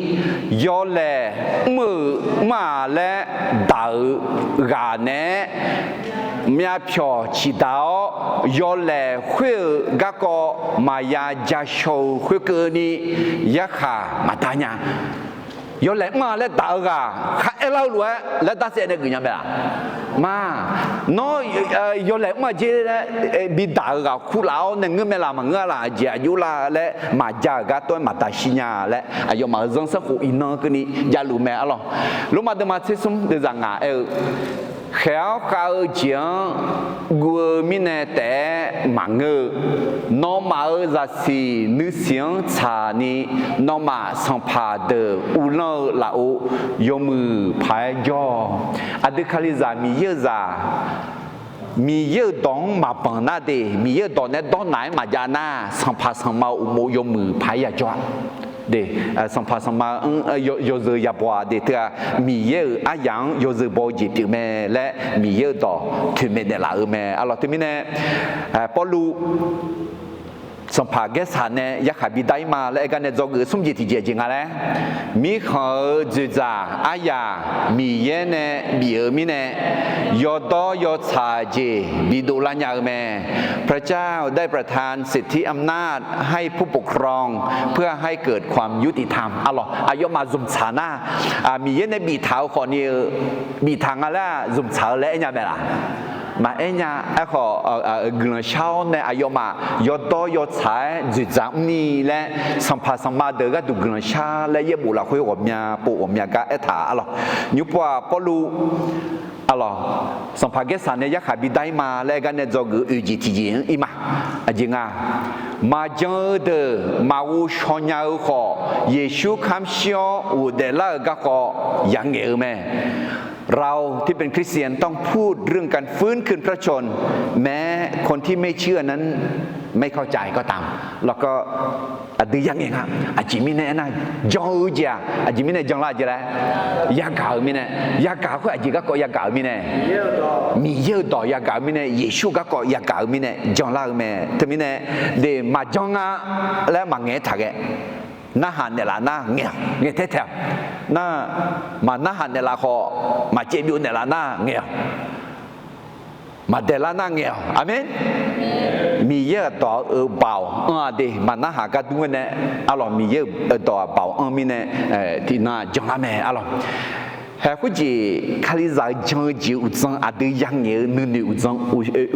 yawlaeq mr-euq mr-a laer daq-euq ghaq naeq-aer myavpyawq ciqdaq-awr, yawlaeq khoer-euq garkawv maqya jashaw-eu khoerkeuvni, yarkhaq maqda nya. Yawlaeq mr-a laer daq-eu ghaq kharaer lar-eu lof-aer laer darsaev nae geuf nya mae laq? Ma, nawr yawlaeq mr-a jer laer bidaq-eu ghaq kurlaf-awr nae ngeur mae laq, maqngeur-a laq, aqjeq aqjox lar laer maqja-euq gar tov-aer maqda shir nya laer, aqyawfmaf-euq zanrsanrkhof iqnan keuvni javluf mae, arlawq. Lormav deuvma tser smr deuvzaq ngaq aer-eu, khaeq-awr khav-eu jeq-anr guv-eu mirnae taef-aer maqngeur-eu, nawmaf-euq zaqsiq nuisiq-anr tsaqni, nawmaf sanqpaq deuq uvlanr-eu lafov yawmuiq paq-aer jawr-awq. Aqdui Kalizaq Miqyaer-euq zaq, Miqyaer-euq dawq-anr maqbanq nar de, Miqyaer-euq dawq nae dawrnaq-aer maqjav nar, sanqpaq sanqma-euq uqmov yawmuiq paq-aer yajawr-a. De, sanqpaq sanqma-anr yawzeu yabaw-a de, teu-aq Miqyaer-euq aryaq-anr yawzeu baw-eu jeq pyeuf mae laer Miqyaer-euq dawq toeqmaeq naeqlaf-eu mae, arlawq. Teumirnae Pawrluv Sanqpaq Gaersaq nae yarkhaq bidar-ir ma laer aer gar nae dzawgeuf-eu smr jeq tiqjeq jeq nga laer, mirkhanq-euq dzoeqdzaq aryaq Miqyaer nae bif-euq mirnae, yawdawr yawtsaq jeq bidov lar nya-eu mae. พระเจ้าได้ประทานสิทธิอำนาจให้ผู้ปกครอง เพื่อให้เกิดความยุติธรรม arlawq, aqyawfmaf zmqtsaq nar, Miqyaer nae biftaq-eu khawfni-eu, biftaq nga laer-aq zmqtsaq-eu laer aer nya mae laq? Maqaer nya. Aerkhawf, guiqlanq shar-awr nae aqyawfmaf yawdawr yawtsaq-aer dzoeqdzaq mrni laer, sanqpaq sanqma deuq gharduq guiqlanq shar laer yaerbof lafkhoer ghawqmya pov ghawqmya gar aertaq arlawq. Nymrpov-aq Pawrluv, arlawq, Sanqpaq Gaersaq nae yarkhaq bidar-ir ma laer aer gar nae dzawgeuf-eu oeq jeq tiqjeq-anr ir ma. Aqjeq nga, maqjan-eu deuq maqghov shaw nya-eu khawf, Yeqsur kamq shir-awr ghofdaef lar-euq garkawv yangaeq-eu mae. เราที่เป็นคริสเตียนต้องพูดเรื่องการฟื้นคืนพระชนม์ แม้คนที่ไม่เชื่อนั้นไม่เข้าใจก็ตาม แล้วก็ aqdui yangaeq nga. Aqjeq mirnae aernar, jan-eu jeq-aq aqjeq mirnae janlar jeq laer, yagaq-eu mirnae, yagaq khoer aqjeq garkawv yagaq-eu mirnae, Miqyaer-euq dawq yagaq-eu mirnae, Yeqsur garkawv yagaq-eu mirnae janlar-eu mae. Teumirnae, de maqjan nga laer maqngaeq-aer taq ghae. Narhaq naeqlaf nar ngaeq-awq, ngaeq tae taeq-awq. Nar, maqnarhaq naeqlaf khawf, maqcaev byov naeqlaf nar ngaeq-awq. Maqdaeqlar nar ngaeq-awq. Aqmeq. Miqyaer-euq dawq-euq baoq anr-a de, maqnarhaq gar dur-aer nae, arlawq, Miqyaer-euq dawq-aq baoq anr mirnae, tiqnan janlar mae arlawq. Haeq khoerjeq, Kalizaq-eu jan-eu jeq-eu uqdzan aqdui yangaeq-eu nuinoeq uqdzan,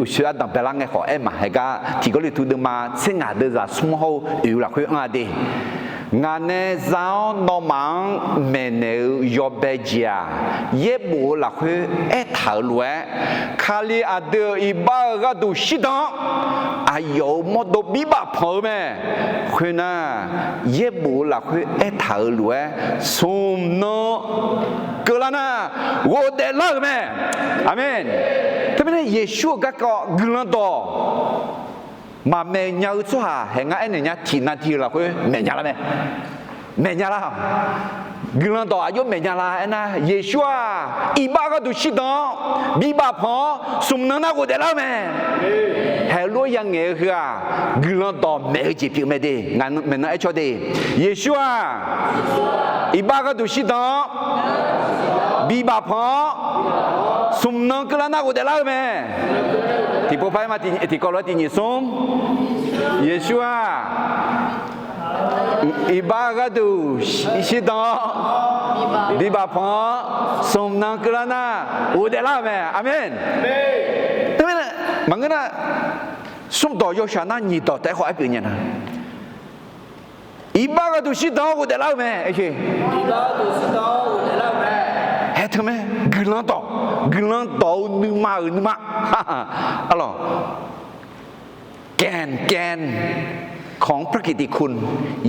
uqshoe ardanq baelar ngae khawf aer maq haeq gar, tiq Gawrliqtu deuvma tser ngaq deuvzaq smr hawr-eu oeq-eu lafkhoer anr-a de. Ngaq nae za-awr nawmaf-anr maeqnaeq-eu yawbae jeq-aq, yaerbof-eu lafkhoer aertaq-euq lof-aer, Kali aqdui-euq iqbax-eu gharduq shirdan-awr, aqyawf-euq mawrdo birbaf panq-eu mae. Khoernar, yaerbof-eu lafkhoer aertaq-euq lof-aer, smq nan keuvlar nar ghofdaef lar-euq mae. Aqmeq. Teumirnae Yeqsur-euq garkawv guiqlanq dawq maqmaeq nya-eu tsawrhaq haeq ngar aernaeq nya tiqnan tiv-eu lafkhoer maeq nya lar mae. Maeq nya lar-awq. Guiqlanq dawq aqjox maeq nya lar aernar, Yeqsur-aq iqbax gharduq shirdan-awr, birbaf panq-awr, smq nan nar ghofdaef lar-eu mae. Haeq lof-aer yangaeq-eu heu-aq, guiqlanq dawq maeq-eu jeq pyeuf mae de. Ngaq maeqnan aer cawr de. Yeqsur-aq iqbax gharduq shirdan-awr, birbaf panq-awr, smq nan keuvlar nar ghofdaef lar-eu mae. Tiqpov par-aer ma, tiqkawv lof-aer tiq nyiq smr. Yeqsur-aq iqbax gharduq shirdan-awr, birbaf panq-awr, smq nan keuvlar nar ghofdaef lar-euq mae. Aqmeq. Maqngeur nar, smr dawq yawshaq nar nyiq dawq taef-aer khawf aer pyeuf nya nar, iqbax gharduq shirdan-awr ghofdaef lar-eu mae. Haeq teu mae, guiqlanq dawq, guiqlanq dawq-eu nuima-euq nuima, arlawq, แก่น แก่นของพระกิตติคุณ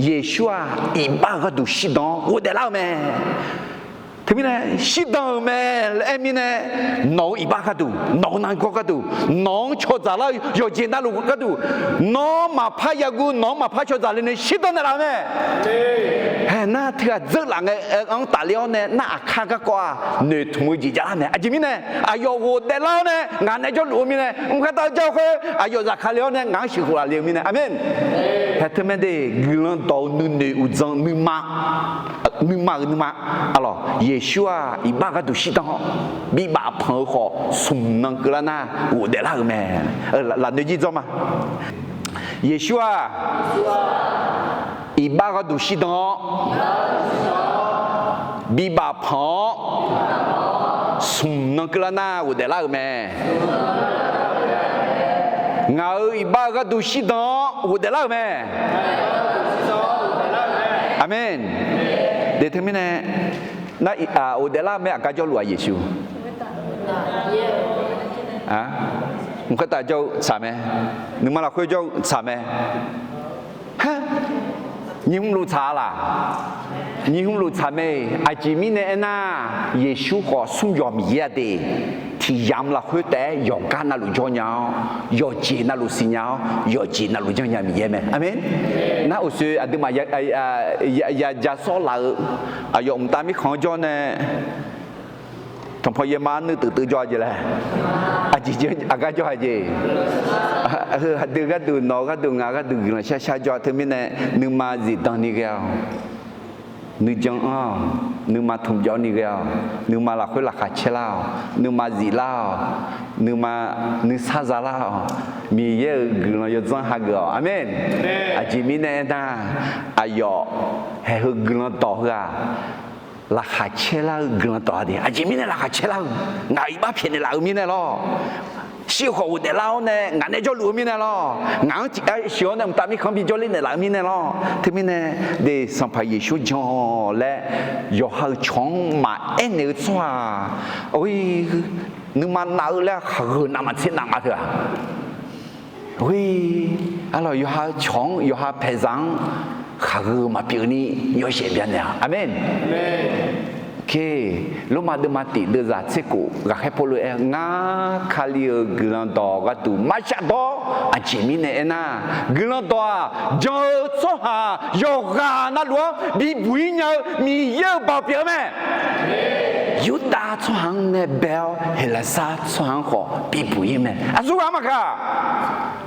Yeqsur-aq iqbax-eu gharduq shirdan-awr ghofdaef lar-eu mae. Teumirnae shirdan-euq mae laer aer mirnae, nawq-euq iqbax gharduq, nawq-euq nargawr gharduq, nawq-anr cawdzaq lar-eu yawqjeq navluf gharduq, nawr maqpar yaguv, nawq-anr maqpar cawdzaq le nae shirdan naeqlaf-eu mae. Haeq nar teughaq dzeurlaf ngae-anr tafler-awr nae nar aqkar garkawv-aq noeqtmq-eu jeq javlar mae. Aqjeq mirnae aqyawf ghofdaef lar-awr nae ngaq nae jawrluf-eu mirnae, mqkar tav-eu jar-eu khoer aqyawf zafkale-awr nae ngaq-anr sheuqkhof laf le-eu mirnae. Aqmeq. Haeq teu mae de, guiqlanq dawq-eu nuinoeq uqdzan nuima, nuima-euq nuima, arlawq, Yeqsur-aq iqbax gharduq shirdan-awr, birbaf panq-eu khawf smq nan keuvlar nar ghofdaef lar-euq mae. Lafnoeq jir dzawr ma. Yeqsur-aq iqbax gharduq shirdan-awr, birbaf panq-awr, smq nan keuvlar nar ghofdaef lar-euq mae. Ngaq-euq iqbax-eu gharduq shirdan-awr ghofdaef lar-euq mae. Aqmeq. De teumirnae, nar ghofdaef lar-eu mae aqgar jawrluf-aq Yeqsur. Mqkhaer taf jawr-eu tsaq mae. Nuima lafkhoer jawr-eu tsaq mae. Nyiq hmq luf tsaq-a laq? Nyiq hmq luf tsaq mae. Aqjeq mirnae aernar, Yeqsur khawf smr yawq Miqyaer-a de. Tiq yamq lafkhoer taef-aer yawqgar navluf jawr nya-awr, yawqjeq navluf siqnya-awr, yawqjeq navluf janrnya Miqyaer mae. Aqmeq. Nar uqshoe aqduimaf ya ja sawr laf-eu aqyawf mqtav mirkhanq-anr jawr nae, tanqpaw yaerma nuiv teuf teuf jawr-a jeq laer. Aqjeq aqgar jawr-a jeq. Heu aqdui gharduq, nawq gharduq, ngaq gharduq guiqlanq shar shar jawr-a. Teumirnae nuima zifdan ni ghae-awq. Nuijan anr-awq. Nuima tmqjawv ni ghae-awq. Nuima lafkhoer laqkhaq caer lar-awq. Nuima ziflar-awq. Nuima nuisar zalar-awq. Miqyaer-euq guiqlanq yawdzanr hageuf-awq. Aqmeq. Aqjeq mirnae aernar, aqyawf haeq heu guiqlanq dawq heu-aq, laqkhaq caer lar-eu guiqlanq dawq-a de. Aqjeq mirnae laqkhaq caer lar-eu, ngaq iqbax pyaeqnaeq laf-eu mirnae lawr. Shir-eu khawf ghofdaef lar-awr nae ngaq nae jawrluf-eu mirnae lawr. Ngaq-anr tiqgar sheuq-awr nae mqtav mirkhanq bi jawrler naeqlaf-eu mirnae lawr. Teumirnae de, Sanqpaq Yeqsur jan-awq laer yawqha-euq cawq-anr maqaer naeq-eu tsawrhaq, nuima nav-eu laer khaqgheu navmaqtser navma teu-aq, arlawq, yawqha-euq cawq-anr, yawqha paeqzaq-anr khaqgheu maqpyeuf ni yawshaef byanaeq-awq. Aqmeq. Lormav deuvma tiq deuvzaq tser khof ghaqkhaer Pawrluv aer, Ngar Kali-euq guiqlanq dawq gharduq marshaf dawr. Aqjeq mirnae aernar, guiqlanq dawq-aq, jan-eu tsawrhaq yawqghaq navluf-anr bibuq-ir nya-eu Miqyaer-euq baoq pyeuf-eu mae. Yurdav tsawrhaq-anr nae bae-awr, Heqlaqsar tsawrhaq-anr khawf bibuq-ir-eu mae. Aqsurghaq maqkaq,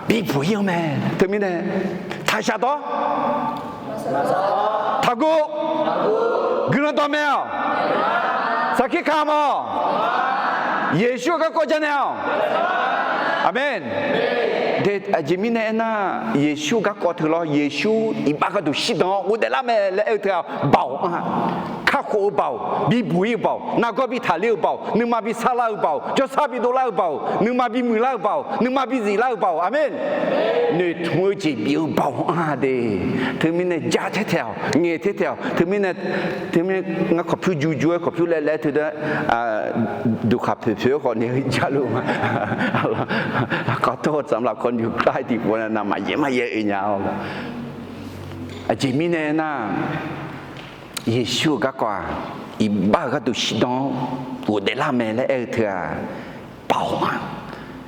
bibuq-ir-eu mae. Teumirnae, taqshaq dawr, taqguv, guiqlanq dawqmaeq-awq, sarkir kamq-awq, Yeqsur-euq garkawv janaeq-awq. Aqmeq. Aqjeq mirnae aernar, Yeqsur-euq garkawv teu lawr, Yeqsur iqbax gharduq shirdan-awr ghofdaef lar mae laer aer-eu teu-aq, baoq-anr-a, kakhof-eu baoq, bibuq-ir-eu baoq, nargawr bi taqler-eu baoq, nuima bi sarlar-eu baoq, jawrsar bi dovlar-eu baoq, nuima bi muiqlar-eu baoq, nuima bi ziflar-eu baoq. Aqmeq. Noeqtmq-eu jeq bif-eu baoq-anr-a de. Teumirnae ja taer taeq-awq, ngaeq taer taeq-awq. Teumirnae, teumirnae ngar kawqpyur jur jur-aer kawqpyur laev laev teu da, duqkhaq poeq poeq-aer khawf nae-eu jar luf ma. Kawqtor tsaq lafkawv nymq kar tiqpov-a navmaqyaer maqyaer oe nya-awq. Aqjeq mirnae aernar, Yeqsur-euq garkawv-aq, iqbax-euq gharduq shirdan-awr ghofdaef lar mae laer aer-eu teu-aq, baoq-a,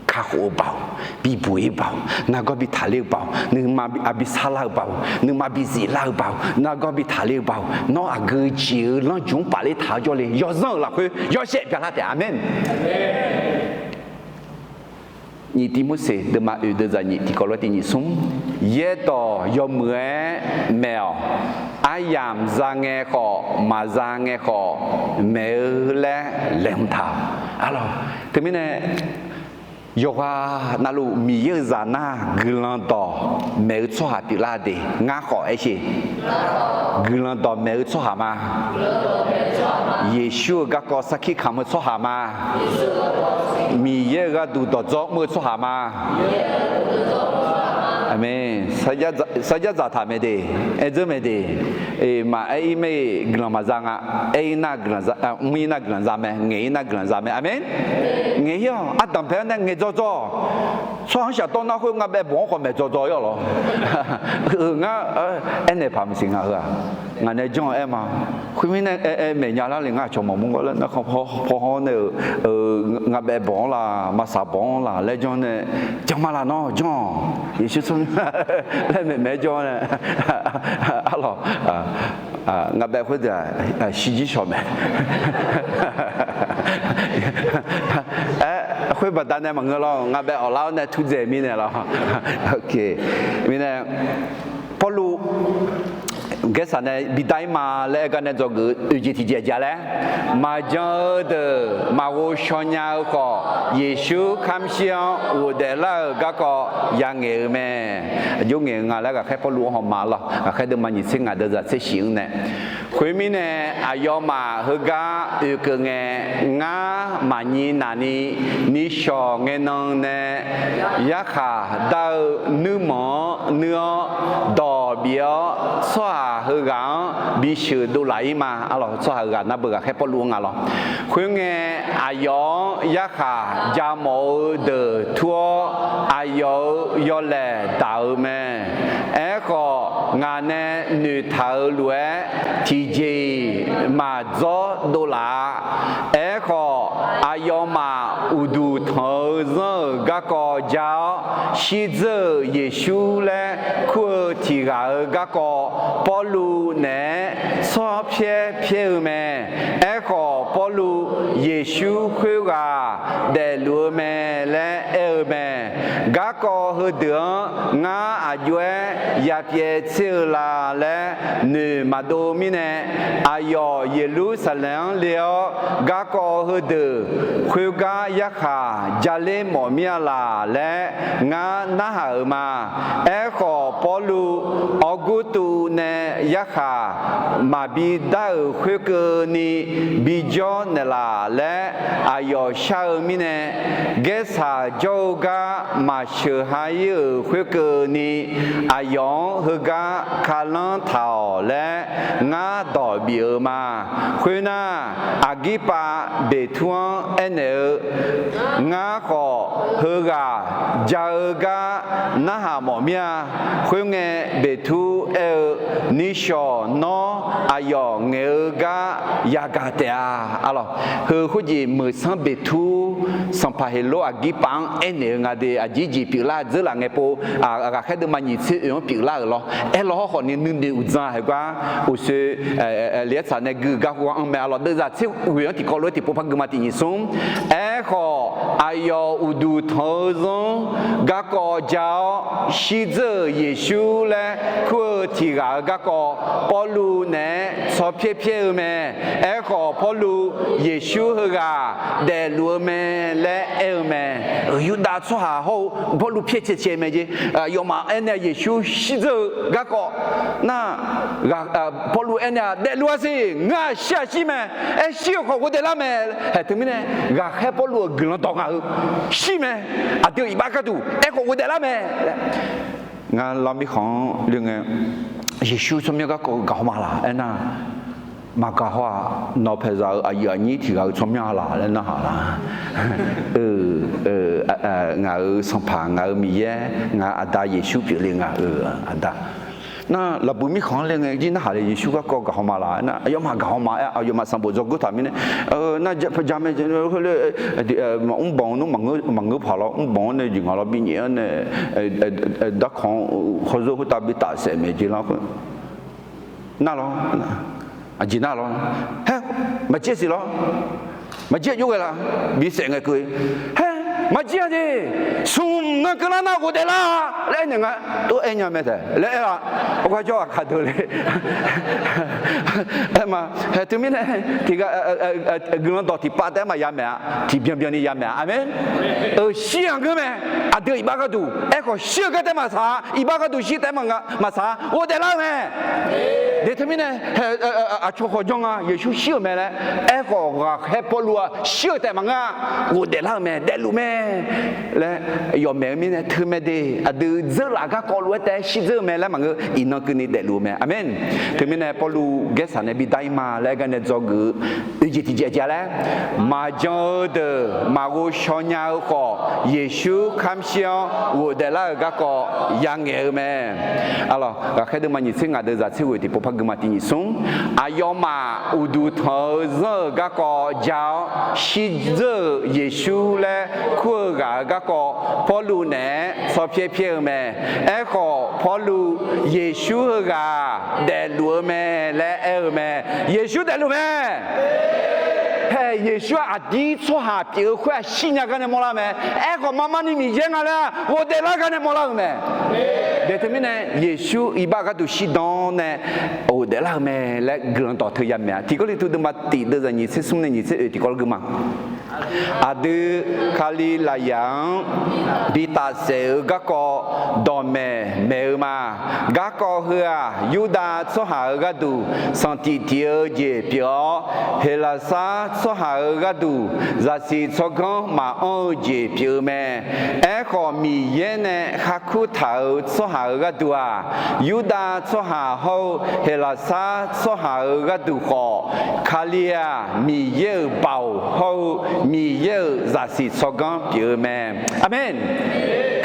kakhof-eu baoq, bibuq-ir baoq, nargawr bi taqler-eu baoq, nuima bi sarlar-eu baoq, nuima bi ziflar-eu baoq, nargawr bi taqler-eu baoq, nawr aqgeu jeq-eu lanrjmq-anr pafler taq-awr jawrle, yawzanr-euq lafkhoer yawshaef byalar taef. Aqmeq. Nyiq Tivmorseq deuvma oeq deuvzaq nyiq tiqkawv lof-aer tiq nyiq smr, yaerdawq yawmuiq-aer maeq-awq. Aryamq za ngae khawf, maqza ngae khawf maeq-eu laer laeqhmq taq-awq. Arlawq, teumirnae yawqghaq navluf Miqyaer-euq zaq nar guiqlanq dawq maeq-eu tsawrhaq pyeuflar de. Ngar khawf aer sheq, guiqlanq dawq maeq-eu tsawrhaq ma. Yeqsur-euq garkawv sarkir kamq-eu tsawrhaq ma. Miqyaer-euq gharduq dawqdzawr mr-eu tsawrhaq ma. Aqmeq. Sarjax dzaqtaq mae de, aer dzeur mae de. Maqaer-ir mae, guiqlanq maqza nga. Aer-ir nar guiqlanq za, mr-ir nar guiqlanq za mae, ngaeq-ir nar guiqlanq za mae. Aqmeq. Ngaeq-ir-awq. Ardanq bae-awr nae ngaeq dzawdzaw-awq. Tsawrhaq-anr shafdawr nar khoer ngar bae bawq-anr khawf maeq dzawdzaw-ir-awq lawr. Ngar aernaeq paq maqsiq nga heu-aq. Ngaq nae janr-eu aer ma. Khoermirnae aer aer maeq nya lar le ngar aqcawq maqmur gawr laer narkhan paw hawr nae-euq, ngar bae bawq-anr la, maqsaq bawq-anr la laer janr nae, janr ma laf nawr janr-awq. Yeqsur tsawrmyanr laer maeqmaeq-aer janr nae, arlawq, ngar bae khoerdeuq-aq shirjir shawq mae. Aer, khoer baqdanae maqngeur lawr, ngar bae awqlar-awr nae turdzaeq mirnae lawr. Mirnae, Pawrluv Gaersaq nae bidar-ir ma laer aer gar nae dzawgeuf-eu oeq jeq tiqjeq aqjeq laer, maqjan-eu deuq maqghov shaw nya-eu khawf, Yeqsur kamr shir-anr ghofdaef lar-euq garkawv yangaeq-eu mae. Aqjox ngaeq-eu nga laer ghaqkhaer Pawrluv-anr hawma lawr. Ghaqkhaer deuvma nyiq tser ngaq deuvzaq tser shif-anr nae, khoermirnae aqyawfmaf heugar oekeuv ngae, ngar maqnyi naq ni, nishawq ngaenan nae yarkhaq dar-eu nuirmanq-anr nuir-awr, dawq bif-awr tsawrhaq heughaq-anr bisheuq dovlaf-ir ma. Arlawq, tsawrhaq heughaq nar beu ghaqkhaer Pawrluv-anr nga lawr. Khoerngae, aqyawf-anr yarkhaq jamawf-eu deuq tur-awr, aqyawf-euq yawlaeq daq-eu mae. Aerkhawf, ngaq nae noeqtaq-euq lof-aer, tiqjeq-iq maqdzawr dovlaf-a. Aerkhawf, aqyawfmaf uqduq tanq-eu zanr-euq garkawv jar-awr, shirdzeur-euq Yeqsur laer kur-eu tiq ghaq-euq garkawv, Pawrluv naeq-aer tsawrpyaer pyaer-eu mae. Aerkhawf, Pawrluv Yeqsur khoerghaq daefluf-eu mae laer aer-eu mae. Garkawv heudeuq-anr ngar aqjox-aer yapyaev tser-eu la laer noeq maqdov mirnae, aqyawf Yeqlursaqlaeq-anr le-awr garkawv heudeuq khoergar yarkhaq jaler mawf mir-a laq laer ngar narhaq-euq ma. Aerkhawf, Pawrluv Awrgurtuv nae yarkhaq maqbi dar-euq khoerkeuvni bijawr naeqlaf laer aqyawf shar-eu mirnae, Gaersaq jawr-eu gar maqsheuq ha ir-euq khoerkeuvni, aqyawf-anr heugar kalanr taq-awq laer ngar dawq bif-eu ma. Khoernar, Aqgirpav Beqtur-anr aernaeq-eu, Ngar khawf heughaq ja-eu gar narhaq mawf mir-a. Khoerngae, Beqtur aer-eu, Nishawq, nawr aqyawf ngaeq-eu gar yagaq taef-a. Arlawq, heu khoerjeq meuq sanr Beqtur Sanqpaq Heqlor Aqgirpav-anr aernaeq-eu nga de. Aqjeq jeq pyeuflar dzeur laf ngae pov, ghaqkhaer deuvma nyiq tser oeq-anr pyeuflar-euq lawr. Aerlaw hawrkhawf ni nuinoeq uqdzan heugar uqsoe, Laersaq nae gui-eu gar khoer-anr mae. Arlawq, deuvzaq tser ghoeq-anr tiqkawv lof-aer tiqpov par gui ma. Tiq nyiq smr. Aerkhawf, aqyawf uqduq tanq-eu zanr garkawv ja-awr, shirdzeur-euq Yeqsur laer kur-eu tiq ghaq-euq garkawv Pawrluv naeq-aer tsawrpyaer pyaer-eu mae. Aerkhawf, Pawrluv Yeqsur heughaq daefluf-eu mae laer aer-eu mae. Yurdav tsawrhaq hawr-eu Pawrluv pyaer cae cae mae jeq. Aqyawfmaf aernaeq Yeqsur shirdzeur-eu garkawv nar, Pawrluv aernaeq-aq, Daefluf-a siq, ngaq shir-aq shir mae. Aer shir-eu khawf ghofdaef lar mae. Haeq teumirnae, ghaqkhaer Pawrluv-euq guiqlanq dawq ngaq-euq shir mae. Aqdui-euq iqbax gharduq aerkhawf ghofdaef lar mae. Ngar lar mirkhanq-anr le ngae, Yeqsur tsawrmyanr garkawv gaq haw ma laq aernar, maqgaq haw-aq, nawq paeqzaq-euq aqyuif aqnyir tiq ghaq-euq tsawrmyanr-a laq laer narhaq laq. Ngaq-euq Sanqpaq, ngaq-euq Miqyaer, ngaq-euq Aqda Yeqsur pyeufle ngaq-euq Aqda. Nar, lafbuiq mirkhanq-anr le ngae jir narhaq le, Yeqsur garkawv gaq haw ma laq aernar, aqyawfmaf gaq haw ma-aer, aqyawfmaf sanqbof dzawgeur taq mirnae, nar, ja mae, mrbanq nmr maqngeur paq lawr, mrbanq-anr nae jeq ngaq lawr bi nyaef-anr nae, darkawq-anr hawzor khoertav bi tafsaef maeq jeq lar khoer. Nar lawr, aqjeq nar lawr, haer, maqjir siq lawr, maqjir aqjox ghae laf, bisaef ngae keuv, haer, maqjir-a jeq, smq nan keuvlar nar ghofdaef lar laer aernaeq nga, tov aer nya mae taef laer aer-a. Hawgar jawr-aq kaq deuq le. Aer ma, haeq teumirnae tiq ghaq, guiqlanq dawq tiqpav taef-aer maqya maeq-a, tiqbyan byanni ya maeq-a. Aqmeq. Euq shir-aq ngeur mae, aqdui iqbax gharduq aerkhawf shir-eu gar taef maqsaq-a, iqbax gharduq shir taef maqsaq-a, ghofdaef lar-eu mae. Deuq teumirnae, aqcawq khawf janr nga, Yeqsur shir-euq mae laer. Aerkhawf ghaqkhaer Pawrluv-aq shir-eu taef maqngeur-a, ghofdaef lar-euq mae, daefluf mae laer yawf maeq-eu mirnae teumae de. Aqdui dzeur laf garkawv lof-aer taef-aer shirdzeur-eu mae laer maqngeur, iqnan keuvni daefluf-eu mae. Aqmeq. Teumirnae Pawrluv Gaersaq nae bidar-ir ma laer aer gar nae dzawgeuf-eu oejeq tiqjeq aqjeq laer, maqjan-eu deuq maqghov shaw nya-eu khawf, Yeqsur kamshir-anr ghofdaef lar-euq garkawv yangaeq-eu mae. Arlawq, ghaqkhaer deuvma nyiq tser ngaq deuq zaq tser ghoeq tiqpov par gui ma. Tiq nyiq smr. Aqyawfmaf uqduq tanq-eu zanr-euq garkawv ja-awr, shirdzeur-euq Yeqsur laer kur-eu ghaq-euq garkawv Pawrluv naeq-aer tsawrpyaer pyaer-eu mae. Aerkhawf, Pawrluv Yeqsur heughaq daefluf-eu mae laer aer-eu mae. Yeqsur daefluf mae. Haeq, Yeqsur-aq aqdir tsawrhaq pyeuf-eu khoer-aq shirnya gar nae mawrlar mae. Aerkhawf, marmarni Miqyaer nga laer-aq ghofdaef lar gar nae mawrlar-euq mae. Deuq teumirnae Yeqsur iqbax gharduq shirdan nae ghofdaef lar-euq mae laer guiqlanq dawqteu ya maeq-a. Tiq Gawrliqtu deuvma tiq deuv zaq nyiq tser smr nae nyiq tser oeq tiqkawv gui ma. Aqdui Kali lafyaq-anr bi tafsaef-eu garkawv dawqmaeq maeq-eu ma. Garkawv heu-aq, Yurdav tsawrhaq-euq gharduq sanqtiq tiq-eu jeq pyeuf-awr, Heqlaqsar tsawrhaq-euq gharduq zaqsiq tsawrganr maqanr-eu jeq pyeuf-eu mae. Aerkhawf, Miqyaer nae kharkur taq-euq tsawrhaq-euq gharduq-aq, Yurdav tsawrhaq hawr-eu Heqlaqsar tsawrhaq-euq gharduq khawf, Kali-aq, Miqyaer-euq baoq hawr-eu Miqyaer-euq zaqsiq tsawrganr pyeuf-eu mae. Aqmeq.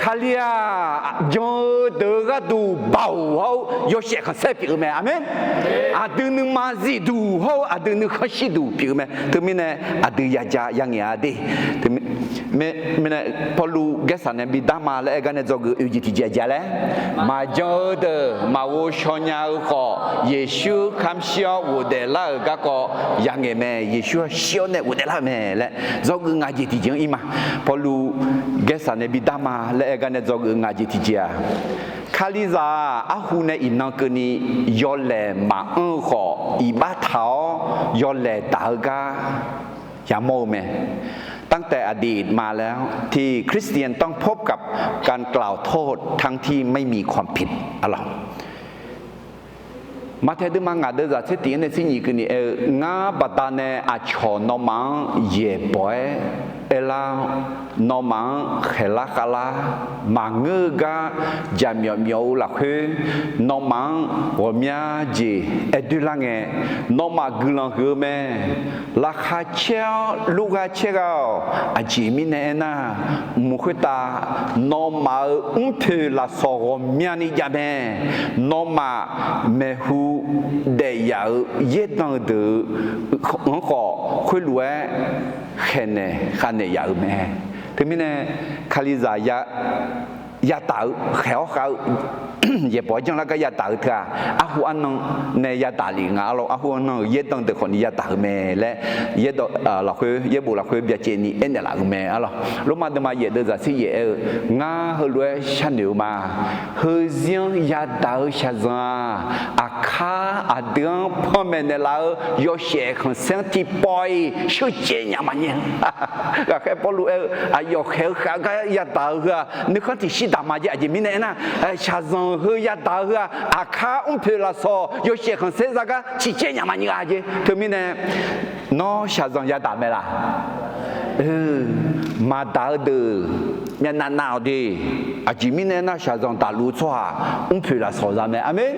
Kali-aq, jan-eu deuq-eu gharduq baoq hawr-eu yawshaef khanqsaer pyeuf-eu mae. Aqmeq. Aqdui nuima zifduq hawr-eu aqdui nuikhanr shirduq pyeuf-eu mae. Teumirnae aqdui yaja yangaeq-a de. Mirnae Pawrluv Gaersaq nae bidar ma laer aer gar nae dzawgeuf oeq jeq tiqjeq aqjeq laer, maqjan-eu deuq maqghov shaw nya-eu khawf, Yeqsur kamq shir-awr ghofdaef lar-euq garkawv yangaeq mae. Yeqsur-aq shir-awr nae ghofdaef lar-euq mae laer dzawgeuf ngaq jeq tiqjeq-anr ir ma. Pawrluv Gaersaq nae bidar ma laer aer gar nae dzawgeuf ngaq jeq tiqjeq-aq, Kalizaq-aq arhu nae iqnan keuvni yawlaeq maqanr-eu khawf, iqbax taq-awr yawlaeq daq-eu gar yamawr-eu mae. ตั้งแต่อดีตมาแล้ว ที่คริสเตียนต้องพบกับการกล่าวโทษทั้งที่ไม่มีความผิด aqlawq. Maqtaeq deuvma ngaq deuvzaq tser tiq-anr nae tser nyiq keuvni aer-eu, ngar baqdanae aqcawq nawmaf-anr yaeqbawq-aer aerlar-awr, nawmaf-anr khaeqlar khavlar maqngeur-eu gar jaqmyawf myawf-eu lafkhoer, nawmaf-anr ghawqmya jeq aer doerlar ngae, nawmaf guiqlanq huiq-eu mae. Laqkhaq caer-awr lurgha caer gha-awq. Aqjeq mirnae aernar, mq khoertav nawmaf-euq mrpoeq lafsawq ghawqmyani jav mae. Nawmaf maeqhu daef yaf-eu yaerdanq-eu deuq-anr khawf, khoerlof-aer khaeqnaeq khavnaeq yaf-euq mae. Teumirnae Kalizaq yadaq-eu khaeq-awr khav-eu yaeqbawq-aer janrlar gar yadaq-eu teu-aq, arhu arnan nae yadaq lef nga arlawq. Arhu arnan-euq yaerdanq deuq khawfni yadaq-eu mae laer, yaerdawq lafkhoer, yaerbof lafkhoer byacaevni aernaeq laf-euq mae arlawq. Lormav deuvma yaef deuvzaq tser yaef aer-eu, ngar heulof-aer sharnoeq-eu ma. Heuzir-anr yadaq-eu shaqzanq-aq, aqkar aqdui-anr panmaeq naeqlaf-eu yawshaef khanqsaer-anr tiqpawf-iq sheucaev nya maqnya. Ghaqkhaer Pawrluv aer-eu, aqyawf khaeq-eu khav-eu gar yadaq-eu heu-aq, nuikhanr tiqshir daq ma jeq. Aqjeq mirnae aernar, shaqzanq heu yadaq-eu heu-aq, aqkar mrpoeq lafsawq yawshaef khanqsaer za gar ciqcaev nya maqnya jeq. Teumirnae nawr shaqzanq yadaq mae laq? Maqdaq-eu deuq myavnav nav-awq de. Aqjeq mirnae aernar, shaqzanq daqluf-eu tsawrhaq mrpoeq lafsawq za mae. Aqmeq.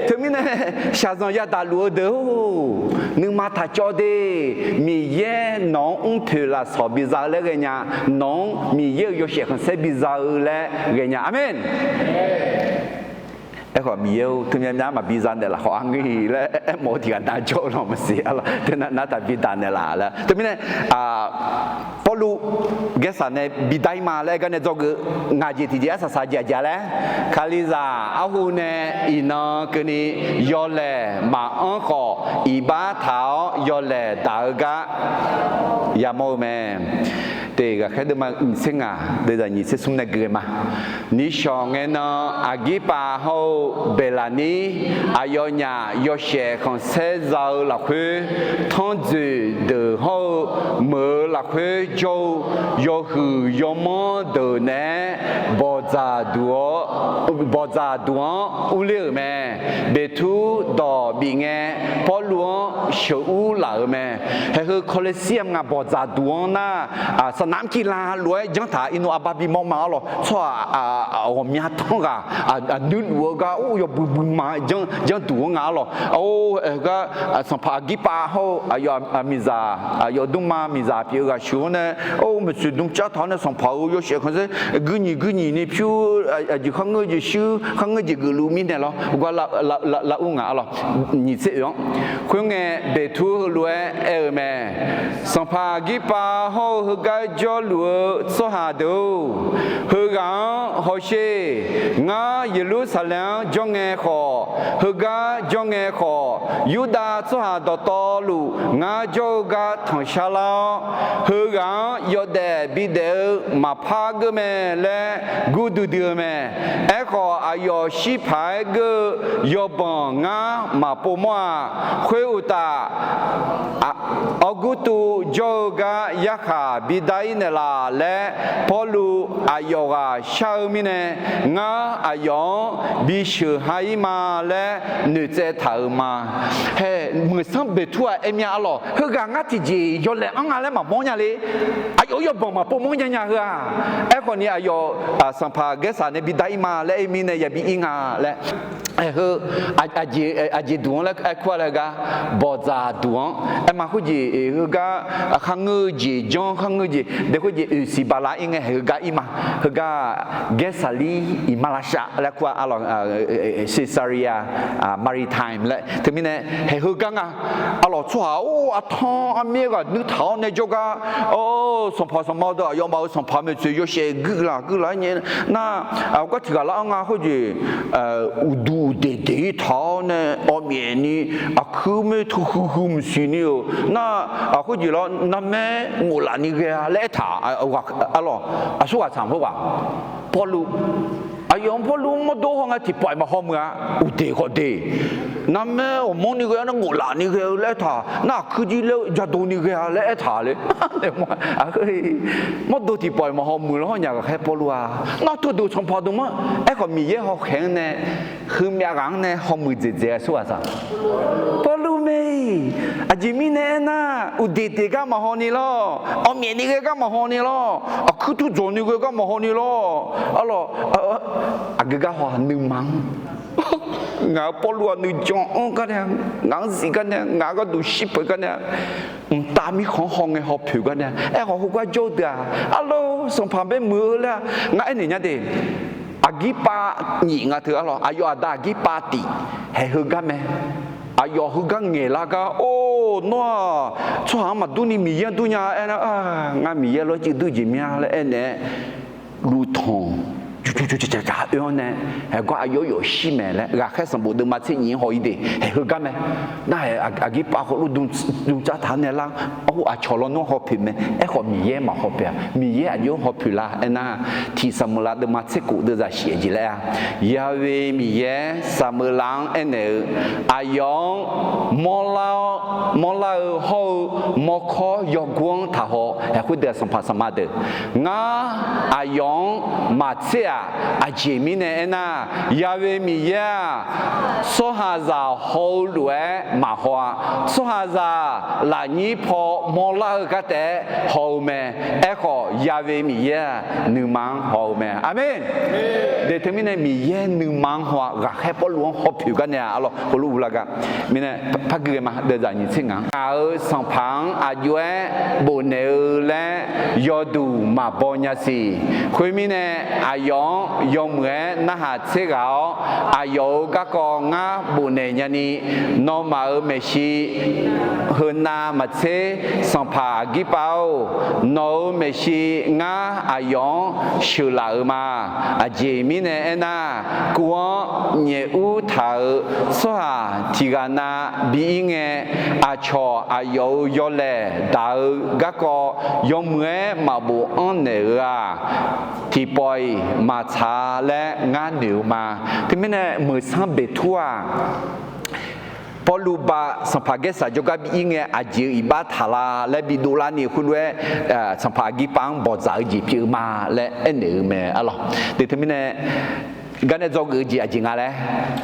Teumirnae shaqzanq yadaq luf-eu deuq-or, nuima taqcawv de. Miqyaer nawq-anr mrpoeq lafsawq biza-eu laer ghaenya, nawq-anr Miqyaer-euq yawshaef khanqsaer biza-eu laer ghaenya. Aqmeq. Aerkhawf, Miqyaer-or, teumyav myav maqbi za naeqlaf khawf arngeur-iq laer aermawf-eu tiqghaq nav jawr-eu lawq maqsiq arlawq. Teunav nar taqbi daq naeqlaf laer. Teumirnae Pawrluv Gaersaq nae bidar-ir ma laer aer gar nae dzawgeuf ngaq jeq tiqjeq arsaq saq jeq aqjeq laer, Kalizaq arhu nae iqnan keuvni yawlaeq maqanr khawf, iqbax taq-awr yawlaeq daq-eu gar yamawr-eu mae. Te ghaqkhaer deuvma nyiq tser ngaq deuvzaq nyiq tser smr nae gui-eu ma. Nishawq ngae nan Aqgirpav hawr-eu Beqlaqnir aqyawfnyaf yawshaef khanqsaer za-eu lafkhoer, tanrjoeq deuq hawr-eu meuq-eu lafkhoer jawr-eu yawhuiq yawmanr deuq naeq-aer bawqdzaq duq-awr, bawqdzaq duq-anr urler-euq mae. Beqtur dawq bif ngae, Pawrluv-anr sheuqur laf-euq mae. Haeq heu Kawleqsir-aq ngaq bawqdzaq duq-anr nar, saqnaq mrkiq la lof-aer janr taq-a. Irnu arbar bimawr ma arlawq. Tsawrhaq ghawqmya tanr ghaq nuirluf-eu gar or yawbui bui ma janr duq-anr nga arlawq. Or, aer-eu gar Sanqpaq Aqgirpav hawr-eu aqyawf aqmiqzaq, aqyawf dmrma miqzaq pyeuf-eu ghaq sheuq-anr nae, or, maeqtsoeq dm car taq-awr nae sanqpaq-euq yawshaef khanqsaer guirnyiq guirnyiq ni pyur, aqjeq kharngeur jeq shuir, kharngeur jeq geufluf mirnae lawr, gar lar ur nga arlawq. Nyiq tser oeq-anr. Khoerngae, Beqtur heulof-aer aer-eu mae. Sanqpaq Aqgirpav hawr-eu heugar jawrluf-eu tsawrhaq deuq-or, heughaq-anr hawsher. Ngar Yeqlursaqlaeq-anr jawr ngae khawf, heugar jawr ngae khawf, Yurdav tsawrhaq dawqtawvluf ngar jawr-eu gar tanqshar lar-awr, heughaq-anr yawdaef bidaef-eu maqpar geur mae laer gurdui dui-eu mae. Aerkhawf, aqyawf shir paq-aer geur-eu yawbanq ngar maqpov mawr-a. Khoeruqtaf, Awrgurtuv jawr-eu gar yarkhaq bidar-ir naeqlaf laer, Pawrluv aqyawf ghaq shar-eu mirnae, ngar aqyawf-anr bisheuq ha-ir ma laer noeqtsaev taq-euq ma. Hae, muiqsanr beqtur-aq aer mya arlawq, heughaq ngar tiqjeq yawlaeq anr nga laer maqmawr nya le. Aqyawf yawbanq maqpov mawr nya nya heu-aq. Aerkhawf ni aqyawf sanqpaq Gaersaq nae bidar-ir ma laer aer mirnae yabi ir nga laer. Heu aqjeq duq-anr laer aer kur-a laer gar, bawqdzaq duq-anr aer ma khoerjeq heugar, kharngeur-eu jeq janr kharngeur-eu jeq dae khoerjeq oeqsiq bala ir ngae heugar ir ma. Heugar Gaersaqlir iqmalavshav laer kur-a arlawq, Caesarea Maritime laer teumirnae hae heugar nga. Arlawq tsawrhaq-or, artanr armir ghaq nuir taq-awr nae jawrgar, or, sanqpaq sanqma deuq aqyawfmaf-euq sanqpaq maeqtsoeq yawshaef guiqlaq guiqlaq-aer nyaef nar, gar tiq ghaq lar-anr nga khoerjeq, uqduq uqdeq deq-ir taq-awr nae awqmyaef ni, aqkuir moer teu huiq huiq mqsiq ni-euq nar, khoerjeq lar narmaer ngoflaf ni ghae-a laer aertaq, arlawq, aqsurghaq tsaq khoerghaq, Pawrluv, aqyawf-anr Pawrluv-anr mawrdo haw nga tiqpawf-iq maqhaw muiq-a, uqdeq khawf deq, narmaer ghawqmanrni ghae-a nar ngoflaf ni ghae-eu laer aertaq, nar aqkuir jir laer jadov ni ghae-a laer aertaq le. Mawrdo tiqpawf-iq maqhaw muiq lawr nya ghaqkhaer Pawrluv-a. Nar teudeuq sanqpaq deuq ma, aerkhawf Miqyaer hawkhaeq-anr nae, heumyav ghaq-anr nae hawmuiq dzaeqdzaeq-a aqsurghaq tsaq. Pawrluv mae-iq, aqjeq mirnae aernar, uqdeq deq gar maqhaw ni lawr, awqmyaef ni ghae gar maqhaw ni lawr, aqkuir tur dzawq ni ghae gar maqhaw ni lawr. Arlawq, aqgeu gar haw-a nuima-anr. Ngaq-euq Pawrluv-aq nuijan anr gar nae, ngaq-anr zif gar nae, ngaq-euq gharduq shir peuq gar nae, mqtav mirkhanq-anr haw ngae haw poeq gar nae, aerkhawf heugar jawr-eu deuq-aq, arlawq sanqpaq bae muiq-eu laer-a, ngar aernaeq nya de. Aqgirpav nyif nga teu arlawq, aqyawf aqda Aqgirpav tiq, haeq heugar mae. Aqyawf heugar ngaeqlar gar, or, nawr-aq, tsawrhaq-anr maqdur ni Miqyaer-anr dur nya aernar, ngar Miqyaer lof-aer cuiv dur jeq mya laer aernaeq-aer, luftanq, jujujujaq oe-anr nae, haeq gar aqyawf yawf shir mae laer ghaqkhaer sanqbof deuvma tser nyif-anr haw-ir de, haeq heugar mae. Nar-aer Aqgirpav hawlof dmcav taq-anr nae lar, arhu aqcawq lawnmr-anr haw poeq mae. Aerkhawf Miqyaer maqhaw poeq-a. Miqyaer aqjox-anr haw poeq la aernar, tiq Saqmeuqlav deuvma tser kof deuvzaq shif-aer jeq laer-a, Ya'we Miqyaer Saqmeuqlav-anr aernaeq-eu, aqyawf-anr mawrlar-awr, mawrlar-eu hawr-eu mawrkawr yawgor-anr taqhaw. Haeq khoerdeuq-aq sanqpaq sanqma deuq, ngar aqyawf-anr maqtser-aq, aqjeq mirnae aernar, Ya'we Miqyaer-aq, tsawrhaqzaq haw-eu lof-aer maqhaw-a. Tsawrhaqzaq lafnyir paw mawrlar-eu gar taef-aer haw-eu mae. Aerkhawf Ya'we Miqyaer-aq, nuima-anr haw-eu mae. Aqmeq. De teumirnae Miqyaer nuima-anr haw-a, ghaqkhaer Pawrluv-anr haw poeq gar nae-aq arlawq, heulof uvlar gar. Mirnae par gui ghae ma, deuvzaq nyiq tser ngaq-anr, ngaq-euq sanqpaq-anr aqjox-aer bofnaeq-eu laer yawduq maqbaw nya siq. Khoermirnae, aqyawf-anr yawmuiq-aer narhaq tser ghaq-awr, aqyawf-euq garkawv ngar bofnaeq nyani, nawmaf-euq maeqshi heunav maqtser. Sanqpaq Aqgirpav-or, nawq-euq maeqshi ngar aqyawf-anr sheuqlaf-euq ma. Aqjeq mirnae aernar, kuv-anr nyaef ur taq-euq tsawrhaq tiq ghaq na bi-ir ngae, aqcawq aqyawf-euq yawlaeq daq-eu garkawv yawmuiq-aer maqbof anr naeq-eu-aq, tiqpawf-iq maqtsaq laer ngar noeq-eu ma. Teumirnae Muiqsanr Beqtur-aq, Pawrluv ba Sanqpaq Gaersaq jawrgar bi-ir ngae, aqjeq-euq iqbax taq la laer bidov larni khoerlof-aer, Sanqpaq Aqgirpav-anr bawqdzaq-eu jeq pyeuf-eu ma laer aernaeq-eu mae arlawq. De teumirnae, garnae dzawgeuf-eu jeq aqjeq nga laer,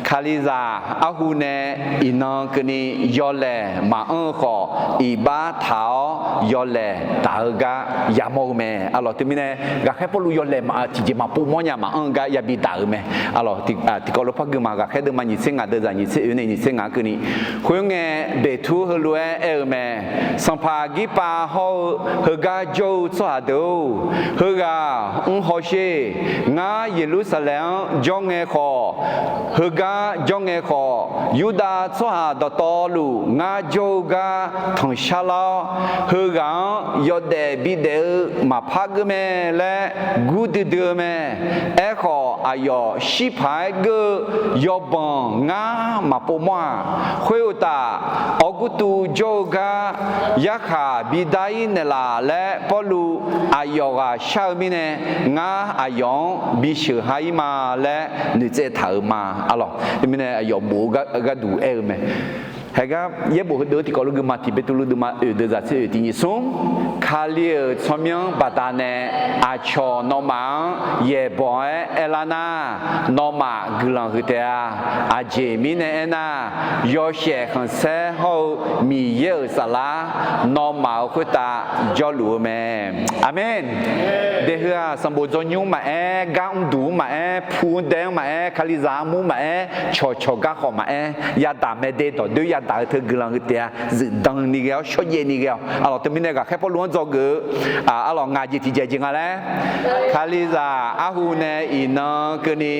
Kalizaq arhu nae iqnan keuvni yawlaeq maqanr-eu khawf, iqbax taq-awr yawlaeq daq-eu gar yamawr-eu mae arlawq. Teumirnae, ghaqkhaer Pawrluv yawlaeq tiqjeq maqpov mawrnya maqanr-eu gar yabi daq-euq mae arlawq. Tiqkawv lof par gui ma, ghaqkhaer deuvma nyiq tser ngaq deuvzaq nyiq tser oe nae nyiq tser ngaq-anr keuvni, khoerngae, Beqtur heulof-aer aer-eu mae. Sanqpaq Aqgirpav hawr-eu heugar jawr-eu tsawrhaq deuq-or, heughaq mr hawsher. Ngar Yeqlursaqlaeq-anr jawr ngae khawf, heugar jawr ngae khawf, Yurdav tsawrhaq dawqtawvluf ngar jawr-eu gar tanqshar lar-awr, heughaq-anr yawdaef bidaef-eu maqpar geur mae laer gur duidui-eu mae. Aerkhawf, aqyawf shir paq-aer geur-eu yawbanq ngar maqpov mawr-aq, khoeruqtaf, Awrgurtuv jawr-eu gar yarkhaq bidar-ir naeqlaf laer Pawrluv aqyawf ghaq shar-eu mirnae, ngar aqyawf-anr bisheuq ha-ir ma laer noeqtsaev taq-euq ma arlawq. Teumirnae aqyawf bof-eu gharduq aer-eu mae. Haegar yaerbof heudeuq-eu tiqkawv lof gui ma, Tiq Beqtuvluv deuvma oeq deuvzaq tser oeq tiq nyiq smr Kali-euq tsawrmyanr baqdanae aqcawq nawmaf-anr yaeqbawq-aer aerlar nar, nawmaf guiqlanq huiq taef-a. Aqjeq mirnae aernar, yawshaef khanqsaer hawr-eu Miqyaer-euq saflar nawmaf-euq khoertav jawrluf-eu mae. Aqmeq. Daefheu-aq, sanqbof dzawnymr maqaer, gar mrduq-anr maqaer, pu-anr dae-anr maqaer, Kalizaq armur maqaer, cawqcawq garkhawf maqaer, yadaq mae de dawqdoer yadaq-eu teu guiqlanq huiq taef-a. Zuifdan ni ghae-awr shawrjaev ni ghae-awq. Aqlawq, teumirnae ghaqkhaer Pawrluv-anr dzawgeuf-eu, aqlawq, ngaq jeq tiqjeq jeq nga laer, Kalizaq arhu nae iqnan keuvni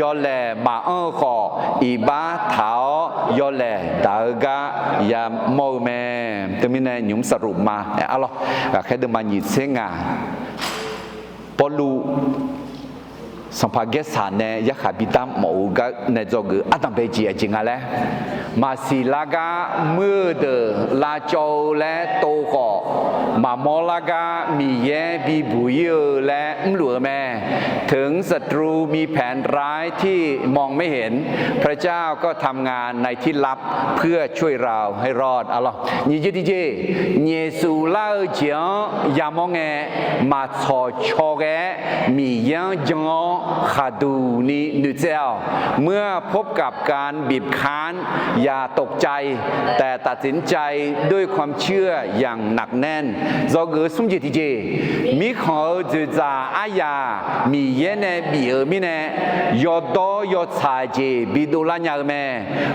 yawlaeq maqanr-eu khawf, iqbax taq-awr yawlaeq daq-eu gar yamawr-eu mae. Teumirnae nymq-mr saqluf ma. Aqlawq, ghaqkhaer deuvma nyiq tser ngaq, Pawrluv Sanqpaq Gaersaq nae yarkhaq bidar mawf-eu gar nae dzawgeuf ardanqbae jeq aqjeq nga laer, maqsiq lar gar muir-eu deuq lavcawv-eu laer tov khawf, maqmawr lar gar Miqyaer bibuq ir-eu laer mrluf-eu mae. ถึงศัตรูมีแผนร้ายที่มองไม่เห็น พระเจ้าก็ทำงานในที่ลับเพื่อช่วยเราให้รอด Aqlawq, nyiq jeq tiqjeq, nyaefsuf lar-eu jeq-anr yamawr ngae, maqtsawq caw ghae-aer Miqyaer-anr jan-awr khaqduq ni noeqtsaev-awq. เมื่อพบกับการบีบคั้น อย่าตกใจ แต่ตัดสินใจด้วยความเชื่ออย่างหนักแน่น Dzawgeuf-eu smr jeq tiqjeq, mirkhanq-euq dzoeqdzaq aryaq Miqyaer nae bif-euq mirnae, yawdawr yawtsaq jeq bidov lar nya-eu mae.